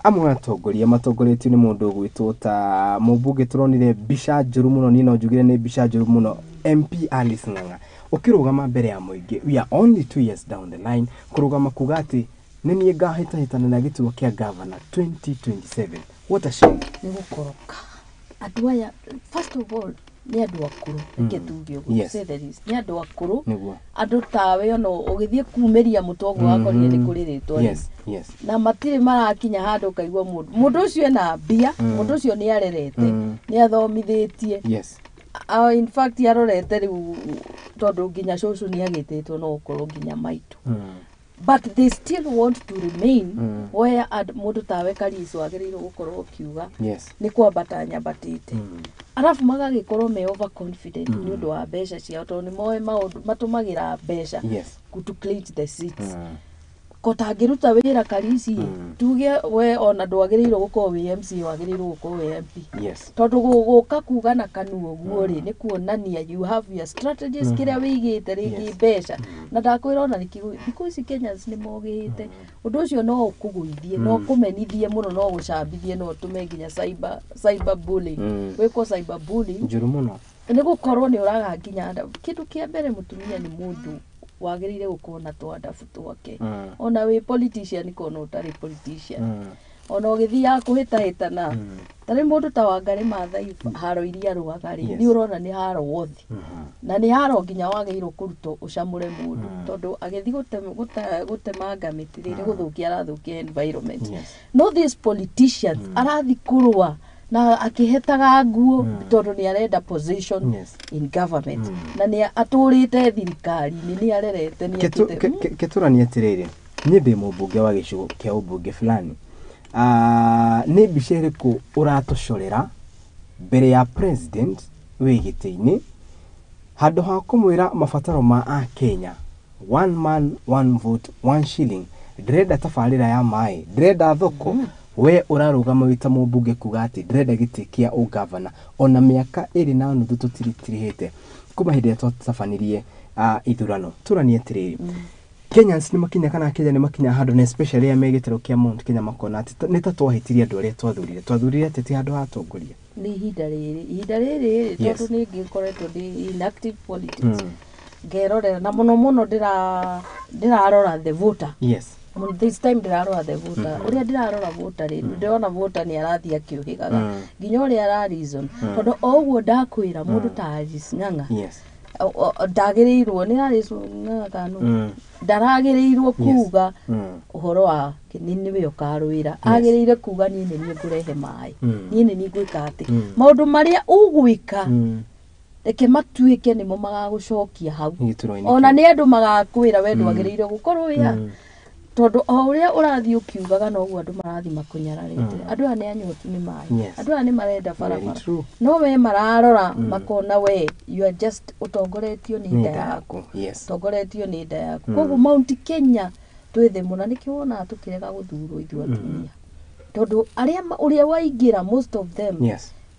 Amwe atongoria matongoretio nĩ mũndũ ũgwĩtwo ta mũmbunge tũronire mbica njũru mũno, niĩ no njugire nĩ mbica njũru mũno, MP Alice Ng'ang'a ũkĩrũgama mbere ya mũingĩ, we are only 2 years down the line, kũrũgama kuga atĩ nĩ niĩ ngahĩtahĩtana na gĩturwa kĩa gavana 2027. What a shame. Nĩ gũkoroka andũ aya. First of all, nĩ andũ akũrũ, reke tuge ũguo, to say the least, nĩ andũ akũrũ. Andũ tawe ona ũgĩthiĩ kumĩria mũtwe ũguo wakorire nĩ kũrĩ rĩtwa rĩu. Na matirĩ marakinya handũ ũkaigua mũndũ ũcio ena mbia, mũndũ ũcio nĩ arerete, nĩ athomithĩtie. In fact arorete rĩu tondũ nginya cũcũ nĩ agĩtĩtwo no gũkorwo nginya maitũ, but they still want to remain where mũndũ tawe Kariso agĩrĩirwo gũkorwo ũkiuga nĩ kwambata nyambatĩte. Arabu magagĩkorwo me overconfident nĩ ũndũ wa mbeca ciao, tondũ nĩ moĩ maũndũ matũmagĩra mbeca to clinch the seats. Ko tangĩruta wĩra Karisi, tuge we ona ndwagĩrĩirwo gũkorwo wĩ MC, wagĩrĩirwo gũkorwo wĩ MP, tondũ gũka kuga na kanua ũguo rĩ, nĩ kuonania you have your strategies, kĩrĩa wĩigĩte rĩngĩ mbeca. Na ndakwĩra ona nĩkĩo thikũ ici Kenyans nĩ mogĩte ũndũ ũcio no ũkũgũithie, no ũkũmenithie mũno, no ũgũcambithie, no ũtũme nginya cyber bullying, wĩkwo cyber bullying. Njũru mũno. Nĩ gũkorwo nĩ ũraga nginya adabu. Kĩndũ kĩa mbere, mũtumia nĩ mũndũ wagĩrĩire gũkorwo na twandabu twake. Ona wĩ politician kona ũtarĩ politician, ona ũgĩthiaga kũhĩtahĩtana, ta rĩu mũndũ ta Wangarĩ Maathai, haro iria arũaga rĩ, nĩ ũrona nĩ haro wothi na nĩ haro nginya wagĩrĩirwo kũrutwo ũcamũre mũndũ, tondũ agĩthiĩ gũtemanga mĩtĩ rĩ, nĩ gũthũkia arathũkia environment. No these politicians arathi kũrũa na akĩhetaga nguo tondũ nĩ arenda position in government, na nĩ atũrĩte thirikari-inĩ, nĩ arerete, nĩ ekĩte. Kĩtũranie atĩrĩrĩ, Niĩ ndĩ mũmbunge wa gĩcigo kĩa ũmbunge fulani. Nĩ mbica ĩrĩkũ ũratũcorera mbere ya president wĩ gĩtĩ-inĩ, handũ ha kũmwĩra mabataro ma akenya, one man one vote one shilling, ndĩrenda tabarĩra ya maĩ, ndĩrenda thoko, we ũrarũgama wĩ ta mũmbunge kuga atĩ ndĩrenda gĩtĩ kĩa ũgavana, ona mĩaka 2.5 tũtiritirihĩte kuma hĩndĩ ĩrĩa twatabanirie ithurano. Tũranie atĩrĩrĩ, Kenyans nĩ makinya kana Kenya nĩ makinya handũ, na especially arĩa me gĩtarũ kĩa Mount Kenya, makona atĩ nĩ ta twahĩtirie andũ arĩa twathurire ateti handũ ha atongoria. Nĩ ihinda rĩrĩ tondũ nĩ ngĩkoretwo ndĩ in active politics, ngerorera na mũno mũno ndĩrarora the voter. This time ndĩrarora the voter. Ũrĩa ndĩrarora voter rĩ, ndĩrona voter nĩ arathiĩ akĩũhĩgaga nginya ũrĩa ara reason, tondũ o ũguo ndakwĩra, mũndũ ta Alice Ng'ang'a ndagĩrĩirwo nĩ Alice Ng'ang'a kana nũ? Ndaragĩrĩirwo kuga ũhoro wa nĩ nĩwe ũkarũĩra. Agĩrĩire kuga, "Niĩ nĩ niĩ ngũrehe maĩ, niĩ nĩ niĩ ngwĩka atĩ." Maũndũ marĩa ũgwĩka, reke matuĩke nĩmo magagũcokia hau gĩturwa-inĩ ona kĩu. Nĩ andũ magakwĩra we ndwagĩrĩire gũkorwo wĩ ha, tondũ o ũrĩa ũrathiĩ ũkiugaga, noguo andũ marathiĩ makũnyararĩte. Andũ aya nĩ anyotu nĩ maĩ, andũ aya nĩ marenda Very barabara, true. no we mararora makona we you are just ũtongoretio nĩ nĩ nda nda yaku. Yaku, yes. Ũtongoretio nĩ nda yaku. Koguo Mount Kenya twĩ thĩ mũno. Nĩkĩo wonaga tũkĩrega gũthurwo ithuĩ atumia, tondũ arĩa ũrĩa waingĩra, most of them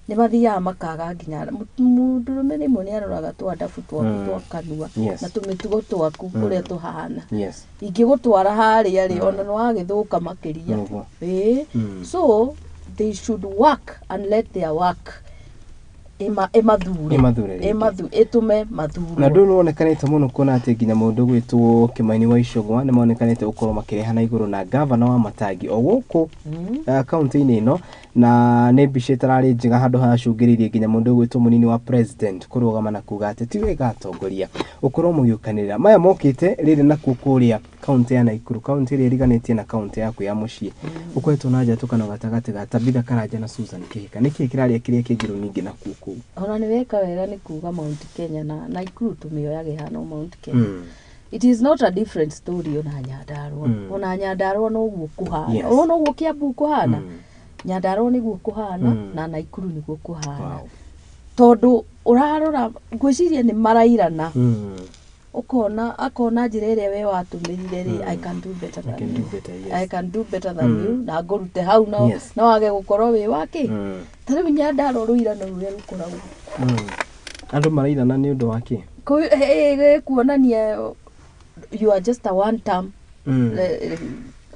nĩ mathiaga makaga nginya mũndũrũme. Rĩmwe nĩ aroraga twandabu twaku, twa kanua, na tũmĩtugo twaku, ũrĩa tũhana. Ingĩgũtwara harĩa rĩ, ona nĩ wagĩthũka makĩria. Ĩĩ. So they should work and let their work ĩmathure. Ĩmathure rĩngĩ. Ĩtũme mathurwo. Na ndũ nĩwonekanĩte mũno kuona atĩ nginya mũndũ gwĩtwo Kĩmani wa Icũgwa nĩ monekanĩte gũkorwo makĩreha na igũrũ na gavana wa Matangi o gũkũ kaunti-inĩ ĩno, na nĩ mbica ĩtararĩ njega, handũ haracũngĩrĩirie nginya mũndũ ũgwĩtwo mũnini wa president kũrũgama na kuga atĩ ti wega atongoria gũkorwo mũgĩũkanĩrĩra. Maya mokĩte rĩrĩ nakuo kũrĩa kaunti ya Naikuru, kaunti ĩrĩa ĩriganĩtie na kaunti yaku ya mũciĩ, ũkoretwo na njatũkano gatagatĩ ga Tabitha Karanja na Susan Kĩhika. Nĩkĩĩ kĩrarĩa kĩrĩa kĩngĩ ningĩ nakuo kũu? Ona nĩ weka wega nĩ kuga Mount Kenya na Naikuru tũmĩoyage hano Mount Kenya. It is not a different story ona Nyandarua. Ona Nyandarua noguo kũhana. Ũrona ũguo Kiambu kũhana, Nyandarua nĩguo kũhana, na Naikuru nĩguo kũhana, tondũ ũrarora ngwĩciria nĩ marairana. Ũkona akona njĩra ĩrĩa we watũmĩrire rĩ, I can do better I than can you. do better, yes. I can do better than you, na ngũrute hau no no wage gũkorwo wĩ waki. Ta rĩu Nyandarua rũirano rũrĩa rũkoragwo Andũ marairana nĩ ũndũ wa kĩ? Kuonania you are just a one term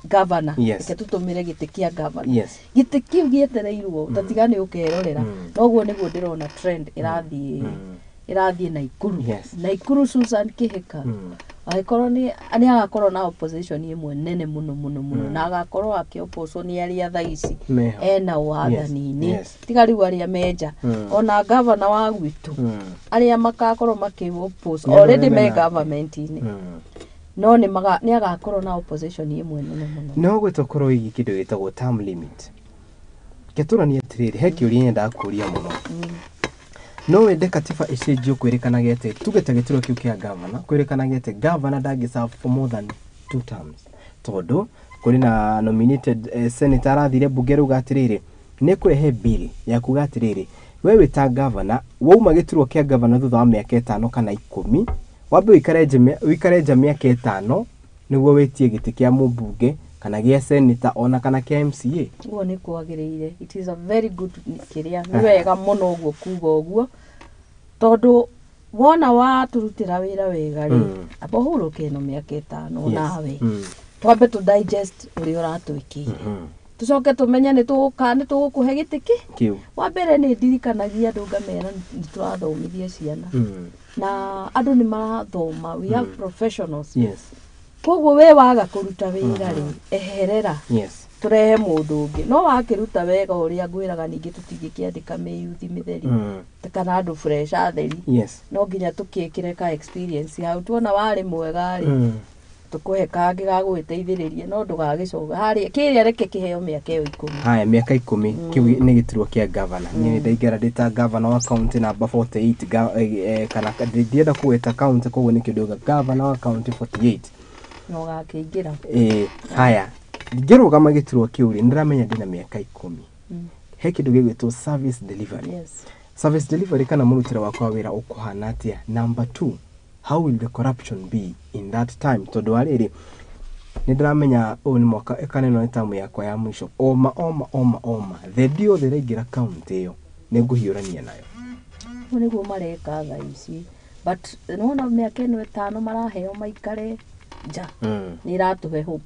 governor. Reke tũtũmĩre gĩtĩ kĩa governor. Gĩtĩ kĩu gĩetereirwo tatiga nĩ ũkerorera. Noguo nĩguo ndĩrona trend ĩrathiĩ Naikuru. Naikuru Susan Kĩhĩka angĩkorwo nĩ agakorwo na opposition ĩmwe nene mũno mũno mũno, na agakorwo akĩopposwo nĩ arĩa thaa ici meho ena wathani-inĩ. Tiga rĩu arĩa menja, ona gavana wa gwitũ, arĩa makakorwo makĩ-oppose Nĩ andũ already arĩa me mena- government-inĩ, no nĩ agakorwo na opposition ĩmwe nene mũno. No gwĩtwo korwo igi kĩndũ gĩtagwo term limit. Ketũranie atĩrĩrĩ, he kĩũria nyendaga kũria mũno. No wende katiba ĩcenjio kwĩrĩkanage atĩ tuge ta gĩturwa kĩu kĩa gavana, kwĩrĩkanage atĩ gavana ndangĩ serve for more than two terms, tondũ kũrĩ na nominated senator arathire mbunge rauga atĩrĩrĩ, nĩ kũrehe bill ya kuga atĩrĩrĩ, we wĩ ta gavana wauma gĩturwa kĩa gavana thutha wa mĩaka 5 kana 10, wambe ũikare nja mĩaka 5 nĩguo wĩtie gĩtĩ kĩa mũmbunge kana gĩa senator ona kana kĩa MCA. Ũguo nĩ kwagĩrĩire. It is a very good kĩrĩa, nĩ wega mũno ũguo kuga ũguo, tondũ wona watũrutĩra wĩra wega rĩ, amba ũhurũke ĩno mĩaka 5 nawe, twambe tũ digest ũrĩa ũratwĩkĩire, tũcoke tũmenye nĩ tũgũka nĩ tũgũkũhe gĩtĩ kĩ kĩu. Wa mbere nĩ ndirikanagia andũ ngamera nĩ tũrathomithia ciana, na andũ nĩ marathoma, we have professionals. Koguo we waga kũruta wĩra rĩ, eherera, tũrehe mũndũ ũngĩ. No wakĩruta wega ũrĩa ngwĩraga, ningĩ tũtingĩkĩandĩka mĩyuthi mĩtheri kana andũ fresh atheri. No nginya tũkĩkĩre ka experience hau. Tuona warĩ mwega rĩ, tũkũhe kangĩ ga gũgĩteithĩrĩria, no ndũgagĩcoka harĩa kĩrĩa, reke kĩheo mĩaka ĩyo 10. Haya, mĩaka 10 kĩu nĩ gĩturwa kĩa gavana. Niĩ nĩ ndaingĩra ndĩ ta gavana wa county namba 48 kana ndienda kũgweta county, koguo nĩkĩo ndauga gavana wa county 48. Na ũgakĩingĩra. Ĩĩ, haya, ngĩrũgama gĩturwa kĩu rĩ, nĩndĩramenya ndĩna mĩaka 10. He kĩndũ gĩgwĩtwo service delivery. Service delivery kana mũrutĩre wakwa wa wĩra ũkũhana atĩa? Number two, how will the corruption be in that time? Tondũ wa rĩrĩ, nĩ ndĩramenya ũyũ nĩ mwaka kana ĩno nĩ tamu yakwa ya mũico. Oma oma oma oma thendi yothe ĩraingĩra kaũntĩ ĩyo nĩ ngũhiũrania nayo. Ũguo nĩguo mareka thaa ici, but nĩwona mĩaka ĩno 5 maraheo maikare nja, nĩ ĩratũhe hope.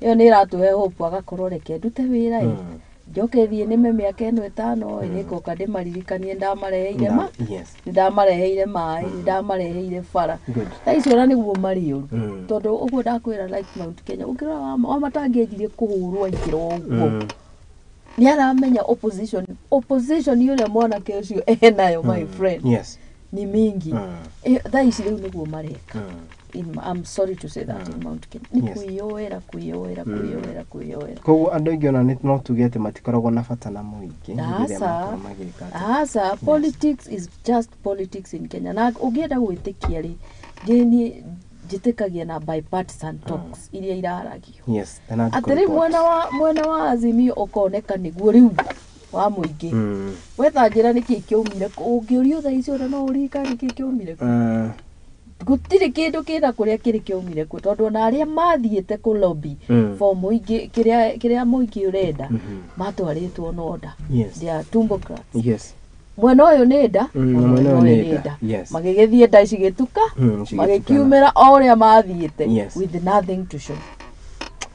Ĩyo nĩ ĩratũhe hope, agakorwo reke ndute wĩra ĩ, njoke thiĩ nĩme mĩaka ĩno 5 ĩ, nĩngoka ndĩmaririkanie ndamareheire ma nĩ ndamareheire maĩ, nĩ ndamareheire bara. Thaa ici ona nĩguo marĩ ũru, tondũ ũguo ndakwĩra, like Mount Kenya, ũngĩrora Wamatangi anjirie kũhũrwo aingĩra ũguo, nĩ aramenya opposition ũrĩa mwanake ũcio enayo, my friend, ni mingi. Thaa ici rĩu nĩguo mareka. I'm sorry to say that in Mount Kenya nĩ kwĩyoera, kwĩyoera, kwĩyoera, kwĩyoera. Koguo andũ aingĩ ona no tuge atĩ matikoragwo na bata na mũingĩ hĩndĩ ĩrĩa Aca. makorwo magĩka atĩ. Aca, politics is just politics in Kenya, na ũngĩenda gwĩtĩkia rĩ, niĩ njĩtĩkagia na bipartisan talks iria iraragio. Yes, the NADCO Atĩ rĩu report. mwena wa Azimio ũkoneka nĩguo rĩu wa mũingĩ. Wetha njĩra nĩkĩ kĩaumire kũ, ũngĩũrio thaa ici ona no ũririkane nĩkĩ kĩaumire kũ. Gũtirĩ kĩndũ kĩna kũrĩa kĩrĩ kĩaumire kũ, tondũ ona arĩa mathiĩte kũ lobby for mũingĩ, kĩrĩa mũingĩ ũrenda, matwarĩtwo na order. They are tumbocrats. Mwena ũyũ nĩ nda, na na mwena mwena ũyũ ũyũ nĩ nĩ nda. nda. Magĩgĩthiĩ nda cigĩtuka, cigĩtukana. Magĩkiumĩra o ũrĩa mathiĩte, with nothing to show.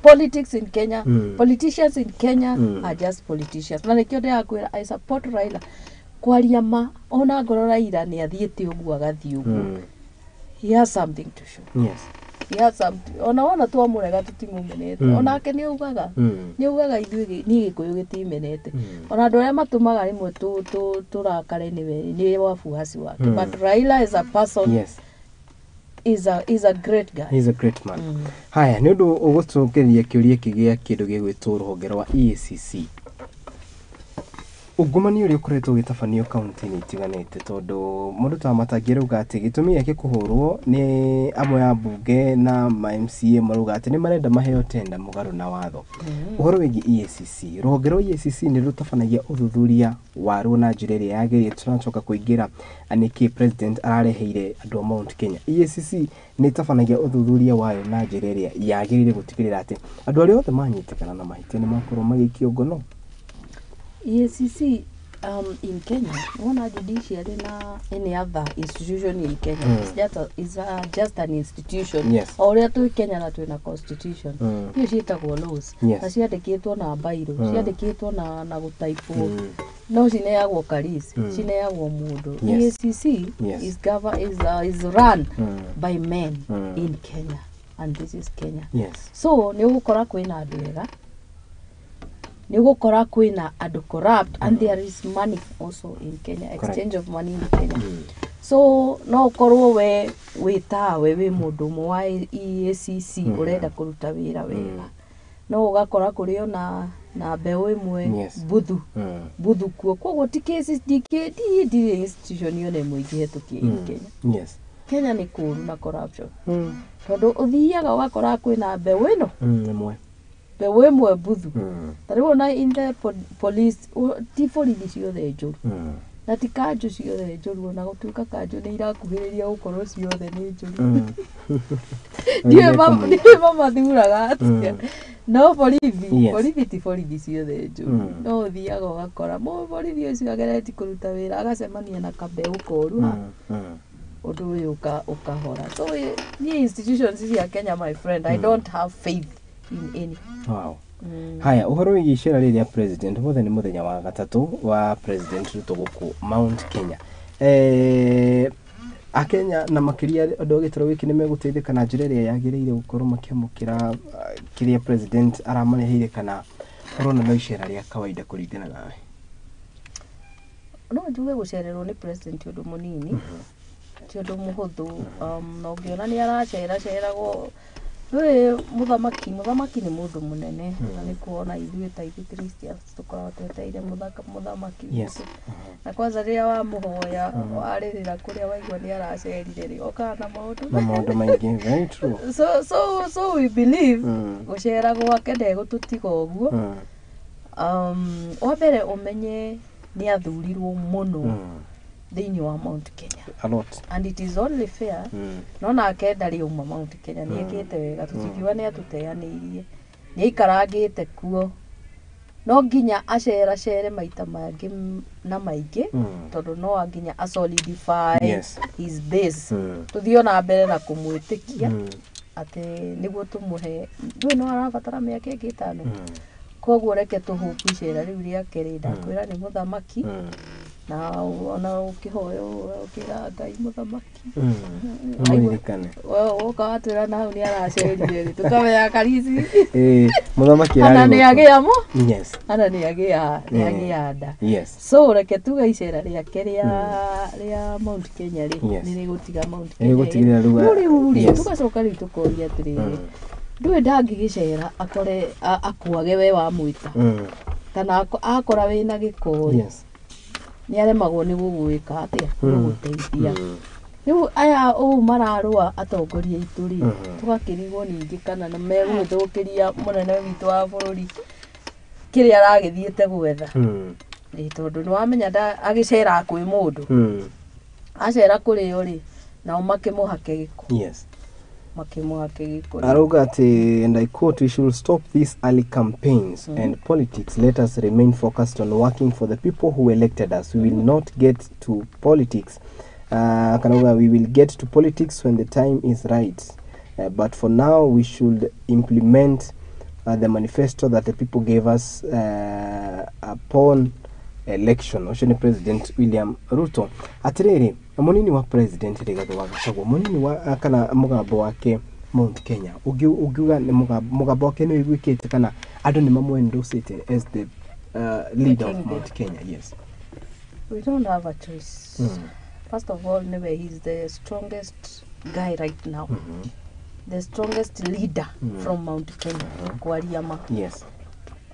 Politics in Kenya, politicians in Kenya are just politicians, na nĩkĩo ndĩrakwĩra I support Raila. Kwaria ma, ona ngorwo Raila nĩ athiĩte ũguo agathiĩ ũguo, he has something to show. He has something. Ona wona twamũrega tũtimũmenete. Onake nĩ augaga, nĩ augaga ithuĩ niĩ Gĩkũyũ gĩtimenete. Ona andũ arĩa matũmaga rĩmwe tũrakare nĩwe nĩ wafuasi wake. But Raila as a person is a great guy. He's a great man. Haya, nĩ ũndũ ũgũcokeria kĩũria kĩgĩa kĩndũ gĩgwĩtwo rũhonge rwa EACC, ungumania ũrĩa ũkoretwo ũgĩtabanio kaunti-inĩ itiganĩte, tondũ mũndũ ta Matangi arauga atĩ gĩtũmi gĩake kũhũrwo nĩ amwe a mbunge na ma MCA marauga atĩ nĩ marenda maheo tenda mũgarũ na watho. Ũhoro wĩgiĩ EACC, rũhonge rwa EACC nĩ rũtabanagia ũthuthuria waruo na njĩra ĩrĩa yagĩrĩire? Tũracoka kũingĩra nĩkĩ president arareheire andũ a Mount Kenya. EACC nĩ ĩtabanagia ũthuthuria wayo na njĩra ĩrĩa yagĩrĩire gũtigĩrĩra atĩ andũ arĩa othe manyitĩkana na mahĩtia nĩ makorwo magĩikio ngono? EACC in Kenya, wona judiciary na any other institution in Kenya, it's just an institution. O ũrĩa twĩ Kenya na twĩna constitution, icio ciĩtagwo laws, na ciandĩkĩtwo na bairo, ciandĩkĩtwo na gũtaipwo, no cineagwo karis, cineagwo mũndũ. EACC is run by men in Kenya, and this is Kenya. So nĩ ũgũkora kwĩna andũ ega, nĩ ũgũkora kwĩna andũ corrupt, and there is money also in Kenya, exchange of money in Kenya. So no ũkorwo we wĩ tawe wĩ mũndũ ũmwe wa EACC, ũrenda kũruta wĩra wega, no ũgakora kũrĩ ona na mbeũ ĩmwe buthu buthu kuo. Koguo ti case ndirĩ institution yone ĩmwe ingĩhetũkia in Kenya. Kenya nĩ kũũru na corruption, tondũ ũthiaga ũgakora kwĩna mbeũ ĩno, Ĩmwe, mbeũ ĩmwe buthu. Ta rĩu ona in the police, ti borithi ciothe njũru, na ti kanjũ ciothe njũru, ona gũtuĩka kanjũ nĩ irakuhĩrĩria gũkorwo ciothe nĩ njũru. Ndiũĩ mamathuraga atĩa, no borithi, borithi ti borithi ciothe njũru. No ũthiaga ũgakora borithi ũcio ageretie kũruta wĩra agacemania na kambeũ koru ha, ũndũ ũyũ ũkahora. So niĩ institutions cia Kenya, my friend, I don't have faith in any. Haya, ũhoro wĩgiĩ icera rĩrĩa president, ũmũthĩ nĩ mũthenya wa gatatũ wa President Ruto gũkũ Mount Kenya, akenya na makĩria andũ a gĩtarũ gĩkĩ nĩ megũteithĩka na njĩra ĩrĩa yagĩrĩire gũkorwo makĩamũkĩra kĩrĩa president aramareheire, kana ũrona no icera rĩa kawaida kũringana nawe? No njuge gũcererwo nĩ president ti ũndũ mũnini, ti ũndũ mũhũthũ. Na ũngĩona nĩ aracera ceragwo Ndũĩ mũthamaki nĩ mũndũ mũnene, na nĩ kuona ithuĩ ta ithuĩ Christians tũkoragwo twetereire mũthamaki witũ. Na kwanza rĩrĩa wamũhoya, warĩrĩra kũrĩa waigua nĩ aracerire rĩ, okaga na maũndũ na maũndũ maingĩ, very true. So we believe gũcera gwake ndegũtũtiga ũguo. Wa mbere ũmenye nĩ athurirwo mũno thĩinĩ wa Mount Kenya. A lot. And it is only fair. No nake ndarĩ auma Mount Kenya, nĩ ekĩte wega, tũtingiuga nĩ atũteanĩirie, nĩ aikarangĩte kuo, no nginya aceracere maita mangĩ na maingĩ, tondũ no nginya asolidify his base, tũthiĩ ona mbere na kũmwĩtĩkia atĩ nĩguo tũmũhe. Ndũĩ no arabatara mĩaka ĩngĩ 5. Koguo reke tũhũku icera rĩu rĩake rĩ, ndakwĩra nĩ mũthamaki, na ona ũkĩhoya ũkĩra Ngai mũthamaki. Mũririkane. Woka watwĩra na hau nĩ aracerire rĩ, tũkamenya karisi Ĩĩ, mũthamaki ana ararĩ nĩ gũkũ. agĩa mo ana nĩ agĩa nda. So reke tuge icera rĩake rĩa Mount Kenya rĩ, nĩ rĩgũtiga Mount Nĩ rĩgũtigĩrĩra rĩu Kenya. No rĩu rĩ, tũgacoka rĩu tũkoria atĩrĩrĩ, ndũĩ ndangĩgĩcera akore akuage we wamwĩta, kana akora wĩna gĩko rĩ, nĩ aremagwo nĩ gũgwĩka atĩa, gũgũteithia. Rĩu aya ũũ mararũa atongoria aitũ rĩ, tũgakĩrigwo ningĩ kana nĩ megũgĩthũkĩria mũnene witũ wa bũrũri kĩrĩa aragĩthiĩte gwetha. Ĩ tondũ nĩ wamenya agĩceraga kwĩ mũndũ, acera kũrĩ o rĩ, nao makĩmũhake gĩko, makĩmũhake gĩko rĩ. Arauga atĩ, and I quote, "We should stop these early campaigns and politics. Let us remain focused on working for the people who elected us. We will not get to politics, kanauga we will get to politics when the time is right, but for now we should implement the manifesto that the people gave us upon election." Ũcio nĩ President William Ruto. Atĩrĩrĩ, mũnini wa President Rigathĩ wa Gachagua, mũnini wa kana mũgambo wake Mount Kenya, ũngiuga nĩ mũgambo wake nĩ ũiguĩkĩte kana andũ nĩ mamwendocĩte as the leader of kingpin. Mount Kenya? Yes. We don't have a choice. First of all, anyway, he's the strongest guy right now, the strongest leader from Mount Kenya kwaria ma.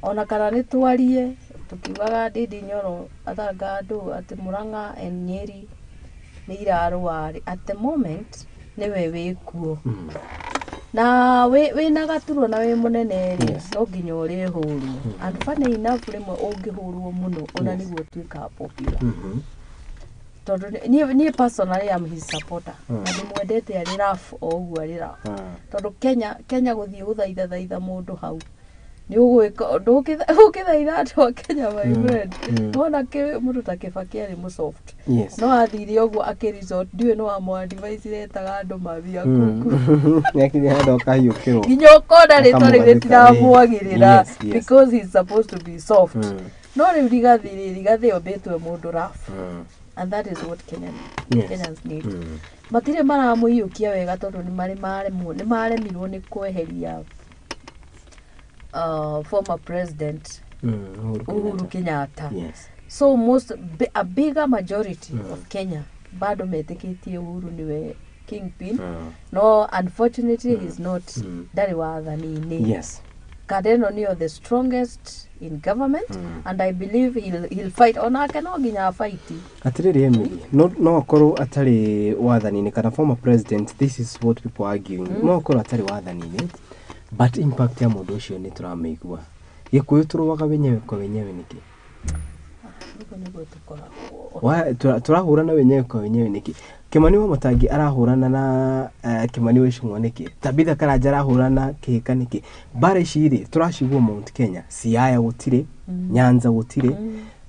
Ona kana nĩ twarie tukiugaga Ndindi Nyoro athanga andũ atĩ Murang'a and Nyeri nĩ irarũa rĩ, at the moment nĩwe wĩkuo na wĩna gaturwa na wĩ mũnene rĩ, no nginya ũrĩhũrwo. And funny enough, rĩmwe ũngĩhũrwo mũno ona nĩguo ũtuĩkaga popular, tondũ niĩ personally am his supporter, na ndĩmwendete arĩ rough o ũguo arĩ rough, tondũ Kenya gũthiĩ gũthaitha thaitha mũndũ hau nĩ ũgwĩka ũngĩthaitha andũ a Kenya, my friend. Wona mũndũ ta Kibaki arĩ mũ soft, no athire ũguo akĩ resort, ndiũĩ no amũ etaga andũ mawia kuku. Nĩakinya handũ akahiũkĩrwo. Nginya ũkona rĩtwa rĩu Akamũgathĩka, rĩtiramwagĩrĩra, because he's supposed to be soft. No rĩu Rigathi rĩ, Rigathi ombĩtwe mũndũ rough, and that is what Kenyans need. Matirĩ maramũiyũkia wega tondũ nĩ marĩ maremwo, nĩ maremirwo nĩ kweheria former president Uhuru Uhuru Kenyatta. So most a bigger majority of Kenya bado metĩkĩtie Uhuru niwe kingpin. No unfortunately he's not, ndarĩ wathani-inĩ. Kadeno nĩyo the strongest in government, and I believe he'll fight. Onake no nginya abaiti. Atirĩrĩ Emily, no akorwo atarĩ wathani-inĩ kana former president, this is what people are arguing, no akorwo atarĩ wathani-inĩ, but impact ya mũndũ ũcio nĩ tũramĩigua. Gĩkũyũ tũrũaga wenyewe kwa wenyewe nĩkĩ? Ũguo nĩguo tũkoragwo. Tũrahũrana wenyewe kwa wenyewe nĩkĩ? Kimani wa Matangi arahũrana na Kimani wa Ichung'wa nĩkĩ? Tabitha Karanja arahũrana na Kĩhĩka nĩkĩ? Mbara ici rĩ tũracigua Mount Kenya, Siaya gũtirĩ, Nyanza gũtirĩ,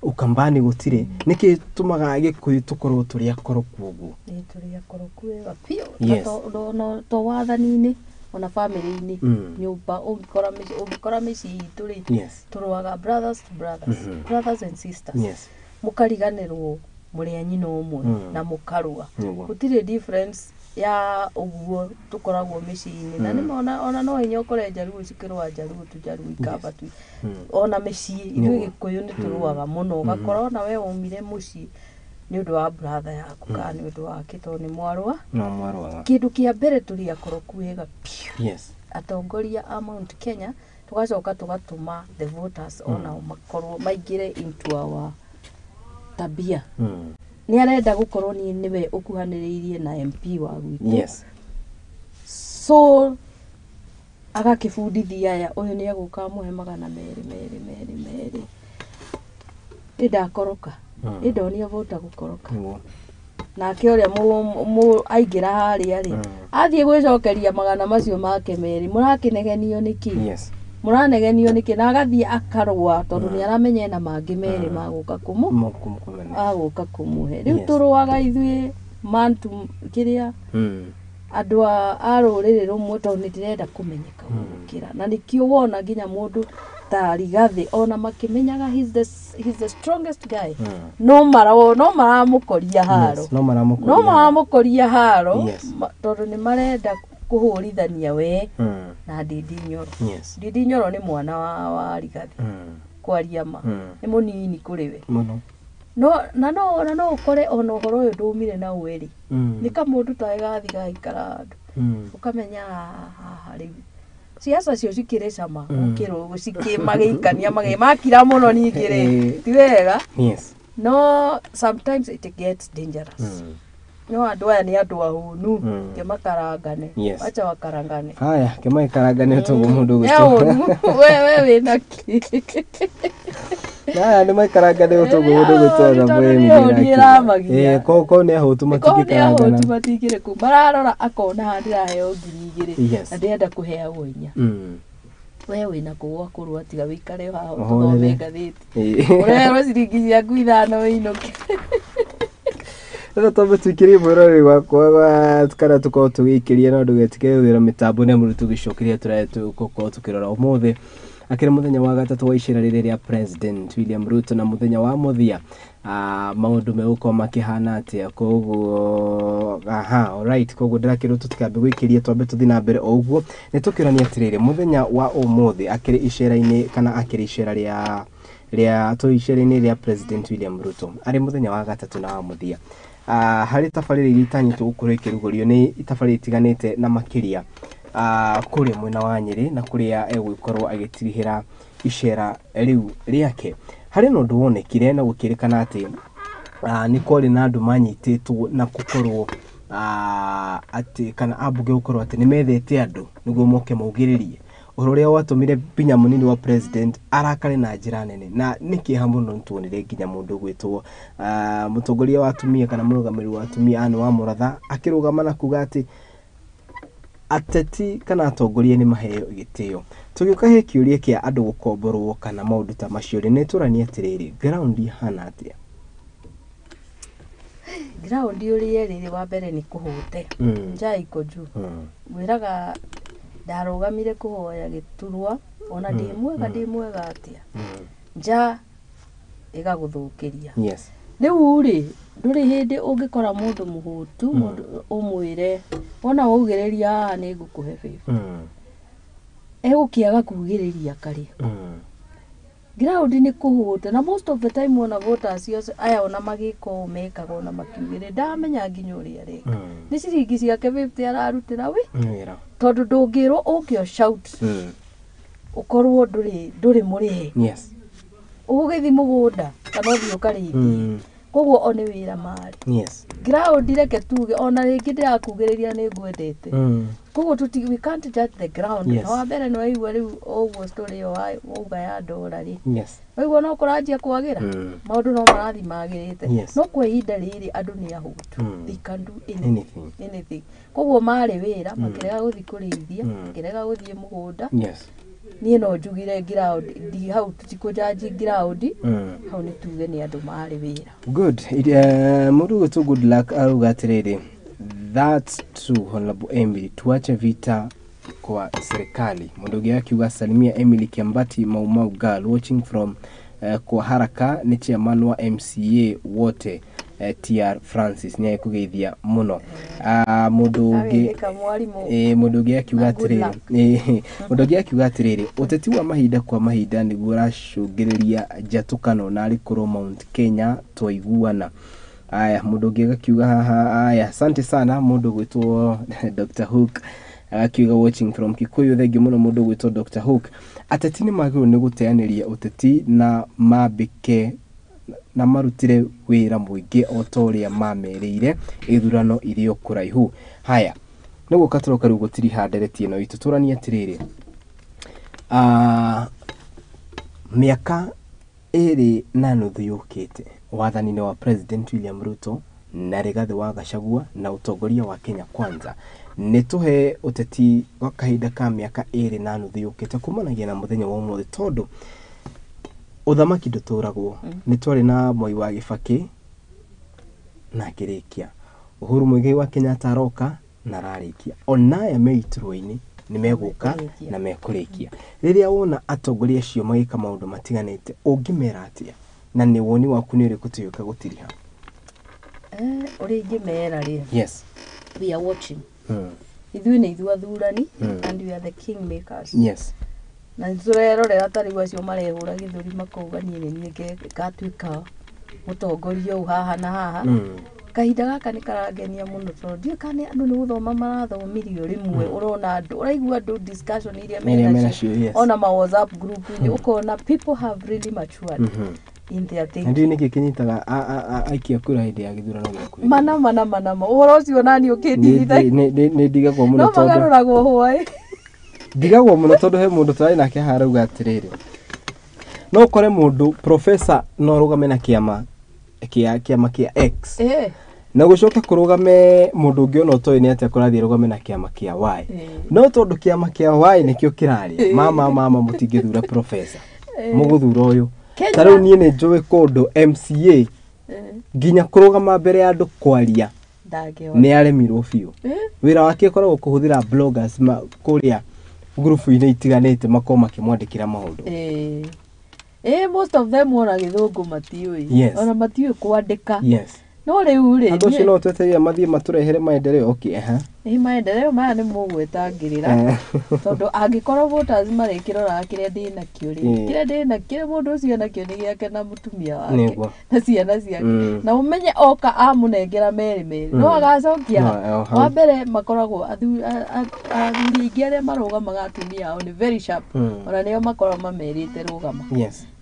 Ukambani gũtirĩ. Nĩkĩ tũmaga Gĩkũyũ tũkorwo tũrĩ akoroku ũguo? Nĩ tũrĩ akoroku wega biũ. To wathani-inĩ, ona bamĩrĩ-inĩ, nyũmba ũngĩkora mĩciĩ itũ rĩ, tũrũaga brothers to brothers, brothers and sisters, mũkariganĩrwo mũrĩ a nyina ũmwe, na mũkarũa. Gũtirĩ difference ya ũguo tũkoragwo mĩciĩ-inĩ na nĩma ona no hinya ũkore Njaruo cikĩrũa Njaruo tu, Njaruo ikamba tu. Ona mĩciĩ ithuĩ Gĩkũyũ nĩ tũrũaga mũno, ũgakora ona we waumire mũciĩ nĩ ũndũ wa brother yaku kana nĩ ũndũ wake, tondũ nĩ mwarũa. No mwarũaga. Kĩndũ kĩa mbere, tũrĩ akoroku wega biũ. Atongoria a Mount Kenya, tũgacoka tũgatũma the voters onao makorwo maingĩre into our tabia. Nĩ arenda gũkorwo niĩ nĩwe ũkuhanĩrĩirie na MP wa gwitũ. So agakĩbundithia aya, ũyũ nĩ egũka amũhe 200 merĩ merĩ merĩ, ĩndakoroka. Ĩndonia vota gũkoroka. Nake ũrĩa aingĩra harĩa rĩ, athiĩ gwĩcokeria magana macio make merĩ, mũrakĩnegenio nĩkĩ? Mũranegenio nĩkĩ? Na agathiĩ akarũa tondũ nĩ aramenya ena mangĩ merĩ magũka kũmũ Kũmũmene. Agũka kũmũhe rĩu. Tũrũaga ithuĩ mantu kĩrĩa andũ a rũrĩrĩ rũmwe tondũ nĩ ndĩrenda kũmenyeka gũkĩra, na nĩkĩo wona nginya mũndũ ta Rigathĩ ona makĩmenyaga he's the strongest guy, no maramũkoria haro. Yes, no maramũkoria. No maramũkoria haro. Tondũ nĩ marenda kũhũrithania we na Ndindi Nyoro. Ndindi Nyoro nĩ mwana wa Rigathĩ. Kwaria ma, nĩ mũnini kũrĩ we. Mũno. No na no ũkore ona ũhoro ũyũ ndũmire na ũĩrĩ, nĩ kamũndũ tawe gathi gaikara handũ, ũkamenya haha rĩu ciaca cio cikĩrĩ cama gũkĩrwo magĩikania makira mũno ningĩ rĩ, ti wega. No sometimes it gets dangerous. No andũ aya nĩ andũ ahũnu. Ke makarangane. Wacha wakarangane. Haya, kĩmaikarangane toguo mũndũ Nĩ ũgwĩtwo. Ahũnu, we wĩna kĩ? Haya, nĩ maikarangane toguo mũndũ ũgwĩtwo. Nĩ Thambo. Tondũ nĩ ahũni ĩramagia. Ko nĩ ahũtu Korwo nĩ matingĩkarangana. Ahũtu matingĩrĩ kũ mararora, akona haha ndĩraheo 2000 na ndĩrenda kũheagwo 4. We wĩna kũ gwa kũrũa? Tiga wĩikare haha Ũhorere. ũthome ngathĩti, ũreherwo ciringi ciaku 5 wĩinũke. Rĩu twambe tũikĩrie mwĩroreri wakwa kana tũkorwo tũgĩikĩria, no ndũgetikĩre wĩra mĩtambo nĩ amũrĩ tũgĩcokeria tũrĩa tũgũkorwo tũkĩrora ũmũthĩ akĩrĩ mũthenya wa gatatũ wa icera rĩrĩ rĩa President William Ruto na mũthenya wa mũthia. Maũndũ megũkorwo makĩhana atĩa? Koguo aha, alright, koguo ndĩrakĩrwo tũtikambe gwĩkĩria, twambe tũthiĩ na mbere o ũguo nĩ tũkĩũrania atĩrĩrĩ, mũthenya wa ũmũthĩ akĩrĩ icera-inĩ kana akĩrĩ icera rĩa tũ icera-inĩ rĩa President William Ruto arĩ mũthenya wa gatatũ na wa mũthia. Harĩ tabarĩra iria itanyĩtwo gũkorwo ikĩrugũrio nĩ tabarĩra itiganĩte na makĩria kũrĩa mwena wa Nyĩrĩ na kũrĩa egũgĩkorwo agĩtirihĩra icera rĩu rĩake. Harĩ na ũndũ wonekire na gũkĩrĩkana atĩ nĩ kwarĩ na andũ manyitĩtwo na gũkorwo atĩ kana ambunge gũkorwo atĩ nĩ methete andũ nĩguo moke maugĩrĩrie ũhoro ũrĩa watũmire nginya mũnini wa president arakare na njĩra nene, na nĩ kĩeha mũno nĩ tuonire nginya mũndũ ũgwĩtwo mũtongoria wa atumia kana mũrũgamĩrĩri wa atumia Anne wa Mũratha akĩrũgama na kuga atĩ ateti kana atongoria nĩ maheo gĩtĩo. Tũgĩũka he kĩũria kĩa andũ gũkomborwo kana maũndũ ta macio rĩ, nĩ tũranie atĩrĩrĩ, ground ihana atĩa? Ground ũrĩa ĩrĩ, wa mbere nĩ kũhũte. Njaa iko juu. Ngwĩraga ndarũgamire kũhoya gĩturwa ona ndĩ mwega, ndĩ mwega atĩa, njaa ĩgagũthũkĩria. Rĩu rĩ, ndũrĩ hĩndĩ ũngĩkora mũndũ mũhũtu, mũndũ ũmwĩre wona waugĩrĩria haha nĩ ngũkũhe 50, egũkĩaga kugĩrĩria karĩa. Ground nĩ kũhũta, na most of the time ona voters acio aya ona magĩka ũũ mekaga ona makiugĩrĩria, ndamenya nginya ũrĩa areka, nĩ ciringi ciake 50 ararutĩra wĩ wĩra. Tondũ ndũngĩrwo ũke shout ũkorwo ndũrĩ mũrĩhe. Ũgũgĩthiĩ mũgũnda kana ũthiĩ ũkarĩithie? Koguo o nĩ wĩra marĩ. Ground, reke tuge ona rĩngĩ ndĩrakugĩrĩria nĩ ngwendete. Koguo we can't judge the ground. Na wa mbere nĩ waigua rĩu ũguo story ĩyo wauga ya ndora rĩ, waigua no kũranjia kwagĩra. Maũndũ no marathiĩ magĩrĩte. No kwa ihinda rĩrĩ andũ nĩ ahũtu. They can do anything. Anything. Anything. Koguo marĩ wĩra makĩrega gũthiĩ kũrĩithia, makĩrega gũthiĩ mũgũnda. Niĩ no njugire ground ndi hau, tũtikũjanji ground. Hau nĩ tuge nĩ andũ marĩ wĩra. Good. Mũndũ ũgwĩtwo Good Luck arauga atĩrĩrĩ, "That's true, Honorable Emily, tuache vita kwa serikali." Mũndũ ũngĩ akiuga, "Salimia Emily Kiambati, Maumau girl watching from kwa haraka, nĩ chairman wa MCA wote, TR Francis nĩ agĩkũgeithia mũno." Mũndũ ũngĩ Ageithĩka mwarimũ. Mũndũ ũngĩ akiuga Na good atĩrĩrĩ luck. Mũndũ ũngĩ akiuga atĩrĩrĩ, ũteti wa mahinda kwa mahinda nĩguo ũracũngĩrĩria njatũkano na arĩ korwo Mount Kenya twaiguana. Aya, mũndũ ũngĩ agakiuga haha, aya, asante sana. Mũndũ ũgwĩtwo Dr Hook Agakiuga watching from Kikuyu. Thengiũ mũno mũndũ ũgwĩtwo Dr. Hook. Ateti nĩ magĩrĩirwo nĩ gũteanĩria ũteti na mambĩke na marutire wĩra mũingĩ o ta ũrĩa mamerĩire ithurano irĩ o kũraihu. Haya, nĩ gũka tũroka rĩu gũtiriha ndereti ĩno itũ tũranie atĩrĩrĩ, mĩaka 2.5 yũkĩte wathani-inĩ wa President William Ruto na Rigathĩ wa Gachagua na ũtongoria wa Kenya Kwanza, nĩ tũhe ũteti gwa kahinda ka mĩaka 2.5 yũkĩte kumanagia na mũthenya wa ũmũthĩ, tondũ ũthamaki ndũtũragwo. Nĩ twarĩ na Mwai wa Gĩbakĩ na akĩrĩkia, Uhuru Muigai wa Kenyatta aroka na ararĩkia, ona aya me iturwa-inĩ nĩ megũka na mekũrĩkia. Rĩrĩa wona atongoria acio magĩka maũndũ matiganĩte, ũngĩmera atĩa na nĩ woni waku nĩ ũrĩkũ tũgĩũka gũtiriha? Ũrĩa ingĩmera rĩ, we are watching. Ithuĩ nĩ ithuĩ athurani and we are the king makers. Na nĩ tũrerorera ta rĩu acio marehũra gĩthũri makauga niĩ nĩ niĩ ngatuĩka mũtongoria ũũ haha na haha. Kahinda gaka nĩ karangenia mũno tondũ ndiũĩ kana andũ nĩ gũthoma marathomirio rĩmwe. Ũrona andũ, ũraigua andũ discussion iria iria menacio, menacio ona ma WhatsApp group-inĩ, ũkona people have really matured in their Na thinking. ndiũĩ nĩkĩ kĩnyitaga aikia kura hĩndĩ ya gĩthurano gĩakuhĩ. Mana mana mana ma ũhoro ũcio nani ũkĩndigithagia. Nĩ ndigagwo mũno no tondũ magarũragwo hwaĩ. Ndigagwo mũno tondũ he mũndũ tũrarĩ nake haha arauga atĩrĩrĩ, no ũkore mũndũ professor no arũgame na kĩama kĩa X na gũcoke kũrũgame mũndũ ũngĩ ona ũtoĩ nĩ atĩa kũrathiĩ arũgame na kĩama kĩa Y, no tondũ kĩama kĩa Y nĩkĩo kĩrarĩa, mama mama, mũtingĩthura professor, mũgũthura ũyũ. Kenya. Ta rĩu niĩ nĩ njũĩ kũndũ MCA nginya kũrũgama mbere ya andũ kwaria ndangĩhota. Nĩ aremirwo biũ. Wĩra wake ũkoragwo kũhũthĩra bloggers kũrĩa ngurubu-inĩ itiganĩte makorwo makĩmwandĩkĩra maũndũ. Most of them ona gĩthũngũ matiũĩ. Ona matiũĩ kwandĩka. No rĩu rĩ, Andũ acio no twetereire mathiĩ matũrehere maendeleo, okay, aha. Ĩ, maendeleo maya nĩ mũgwĩtangĩrĩra tondũ angĩkorwo voters marĩkĩroraga kĩrĩa ndĩnakĩo rĩ, kĩrĩa ndĩna kĩrĩa mũndũ ũcio enakĩo nĩ gĩake na mũtumia wake na ciana ciake, na ũmenye oka amũnengera merĩ merĩ no agacokia. No, hau. Wa mbere makoragwo athuri aingĩ arĩa marũgamaga atumia ao nĩ very sharp. Ona nĩo makoragwo mamerĩte rũgama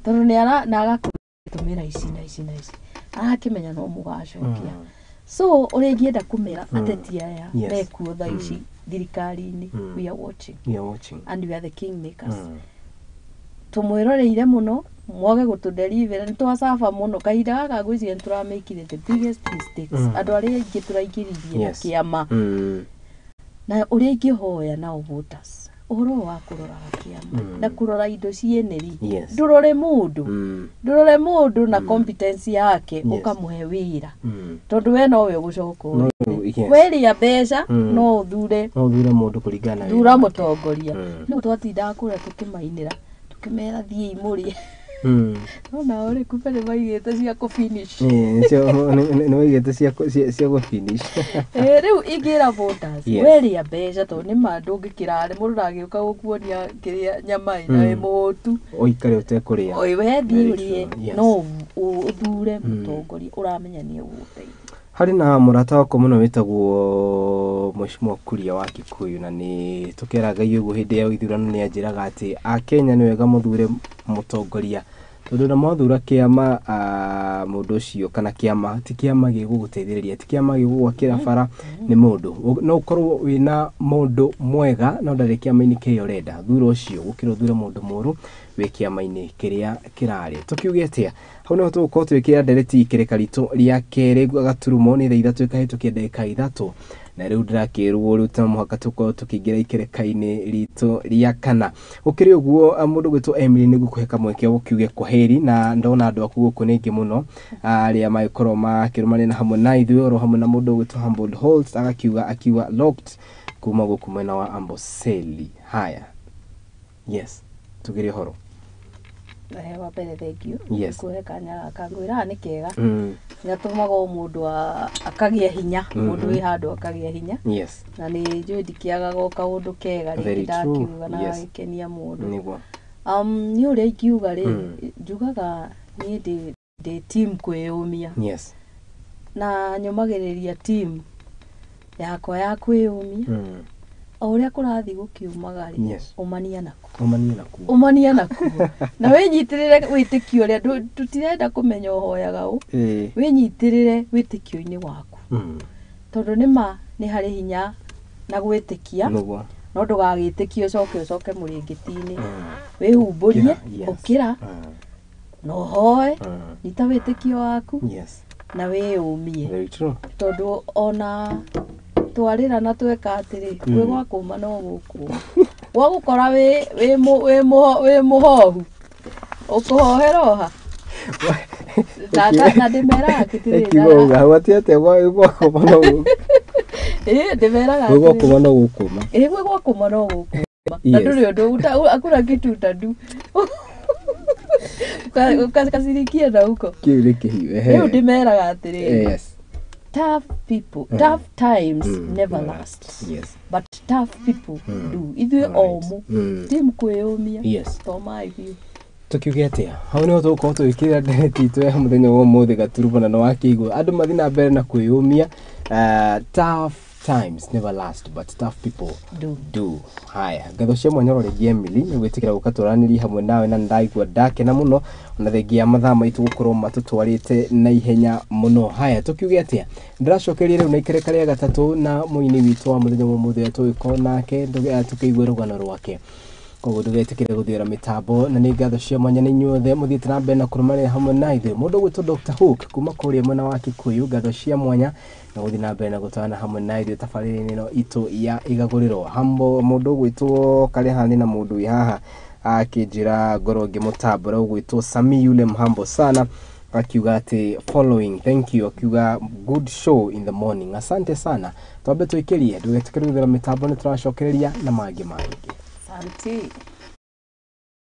tondũ nĩ ara na agakũtũmĩra ici na ici na ici, arakĩmenya no mũgacokia. So ũrĩa ingĩenda kũmera ateti aya mekuo thaa ici thirikari-inĩ, we are watching. We are watching. And we are the king makers. Tũmwĩroreire mũno mwage gũtũderivera nĩ twacaba mũno kahinda gaka. Ngwĩciria nĩ tũramĩkire the biggest mistakes. Andũ arĩa aingĩ tũraingĩririe na kĩama. Na ũrĩa ingĩhoya nao voters, ũhoro ũyũ wa kũroraga kĩama na kũrora indo ciene rĩ, ndũrore mũndũ, ndũrore mũndũ na competence yake, ũkamũhe wĩra tondũ we nowe ũgũcoka No, ũrĩre. Werĩa mbeca, no ũthure. No ũthure mũndũ kũringana na wĩra thura wake. Mũtongoria no twatindaga kũrĩa tũkĩmainĩra tũkĩmera thiĩi mũrĩe, no nao rĩ, kumbe nĩ maigĩte cia kũ finish. Nĩ waigĩte cia gũ finish. Rĩu ingĩra voters, werĩa mbeca, tondũ nĩ ma ndũngĩkĩra mũndũ ndangĩũka gũkuonia kĩrĩa nyama ĩna wĩ mũhũtu. Ũikare ũtekũrĩa. Oi, we thiĩ Very ũrĩe. true. Yes. No ũthure mũtongoria ũramenya nĩ egũgũteithia. Harĩ na mũrata wakwa mũno wĩtagwo Mheshimiwa Kuria wa Kikuyu, na nĩ tũkera Ngai ũguo hĩndĩ ya ithurano nĩ anjĩraga atĩ akenya nĩ wega mũthure mũtongoria, tondũ na mwathura kĩama, mũndũ ũcio kana kĩama ti kĩama gĩgũgũteithĩrĩria, ti kĩama gĩgũgwakĩra bara, nĩ mũndũ. No ũkorwo wĩna mũndũ mwega no ndarĩ kĩama-inĩ kĩrĩa ũrenda, thura ũcio gũkĩra ũthure mũndũ mũũru wĩ kĩama-inĩ kĩrĩa kĩrarĩ. Tũkiuge atĩa, hau nĩho tũgũkorwo twĩkĩra ndereti ikĩrĩka ritũ rĩa kerĩ gaturumo nĩ thaa 3 ĩkahĩtũkia ndagĩka 3, na rĩu ndĩrakĩrwo rĩu to mũhaka tũkorwo tũkĩingĩra ikĩrĩka-inĩ ritũ rĩa kana. Gũkĩrĩ ũguo, mũndũ gwĩtwo Emily, nĩ ngũkũhe kamweke ũkiuge kwaheri, na ndona andũ aku gũkũ nĩ aingĩ mũno arĩa magĩkorwo makĩrũmanĩra hamwe na ithuĩ, oro hamwe na mũndũ ũgwĩtwo Humble Holt agakiuga akiuga locked kuma gũkũ mwena wa Amboseli. Haya, yes, tugĩre ũhoro. Wa mbere, thank you kũhe kanya gaka. Ngwĩraga nĩ kega, gatũmaga o mũndũ akagĩa hinya, mũndũ wĩ handũ akagĩa hinya. Na nĩ njũĩ ndikĩagaga o kaũndũ kega rĩngĩ ndakiuga na gagĩkenia mũndũ. Niĩ ũrĩa ingiuga rĩ, njugaga niĩ ndĩ team kwĩyũmia. Na nyũmagĩrĩria team yakwa ya kwĩyũmia. O ũrĩa kũrathiĩ gũkiumaga rĩ, ũmania nakuo. Ũmanie nakuo. Ũmania nakuo na wĩnyitĩrĩre wĩtĩkio ũrĩa tũtirenda kũmenya ũhoyaga ũ. Wĩnyitĩrĩre wĩtĩkio-inĩ waku, tondũ nĩma nĩ harĩ hinya na gwĩtĩkia. No ndũgagĩtĩkie ũcoke mũrĩngĩti-inĩ. Wĩhumbũrie. Ũkĩra, yes. Ũkĩra na ũhoe. Nyita wĩtĩkio waku na wĩyũmie. Very true. Tondũ ona twarĩra na tweka atĩrĩ, gwĩ gwa kũma no gũkũma gwagũkora wĩ mũhohu ũkũhohera ũha na ndĩmeraga atĩrĩrĩ. Ĩkiuga uga hau atĩ atĩa gwakũma no Ĩ, ndĩmeraga gwĩ atĩrĩrĩ. gwakũma no gũkũma. Ĩ, gwĩ gwakũma no gũkũma na ndũrĩ ũndũ hakuna kitu utadu ukasirikia na huko. Kĩu nĩ kĩhiũ, ehe. Rĩu ndĩmeraga atĩrĩrĩ, tough people, tough times never last, but tough people do. Ithuĩ omũ timu kwĩyũmia to maĩ biũ. Tũkiuge atĩa, hau nĩho tũgũkorwo tũgĩkĩra ndereti itũ ya mũthenya wa ũmũthĩ gaturubana. Na wakĩigua andũ mathiĩ na mbere na kwĩyũmia. Tough times never last, but tough people do. Do. Haya, ngatho cia mwanya oro rĩngĩ, Emily, nĩ gwĩtĩkĩra gũka tũranĩrie hamwe nawe, na nĩndaigua ndakena mũno ona thengia ya mathaa maitũ gũkorwo matũtwarĩte na ihenya mũno. Haya, tũkiuge atĩa, ndĩracokeria rĩu na ikereka rĩa gatatũ na mũini witũ wa mũthenya wa ũmũthĩ ũrĩa tũgĩkorwo nake tũkĩigua rũgano rwake. Koguo ndũgetĩkĩre gũthiĩra mĩtambo, na nĩ ngatho cia mwanya nĩ inyuothe mũthiĩte na mbere na kũrũmanĩra hamwe na ithuĩ. Mũndũ ũgwĩtwo Dr. Hook kuma kũrĩa mwena wa Kikuyu, ngatho cia mwanya na gũthiĩ na mbere na gũtwarana hamwe na ithuĩ tabarĩra-inĩ ĩno itũ ya igagũrĩro hambo. Mũndũ ũgwĩtwo Karehani na mũndũ wĩ haha akĩnjĩra ngorwo ngĩmũtambũra, ũgwĩtwo Sami yule mhambo sana, akiuga atĩ following, thank you, akiuga good show in the morning, asante sana. Twambe twĩkĩrie, ndũgetĩkĩre gũthera mĩtambo, nĩ tũracokereria na mangĩ maingĩ. Asante.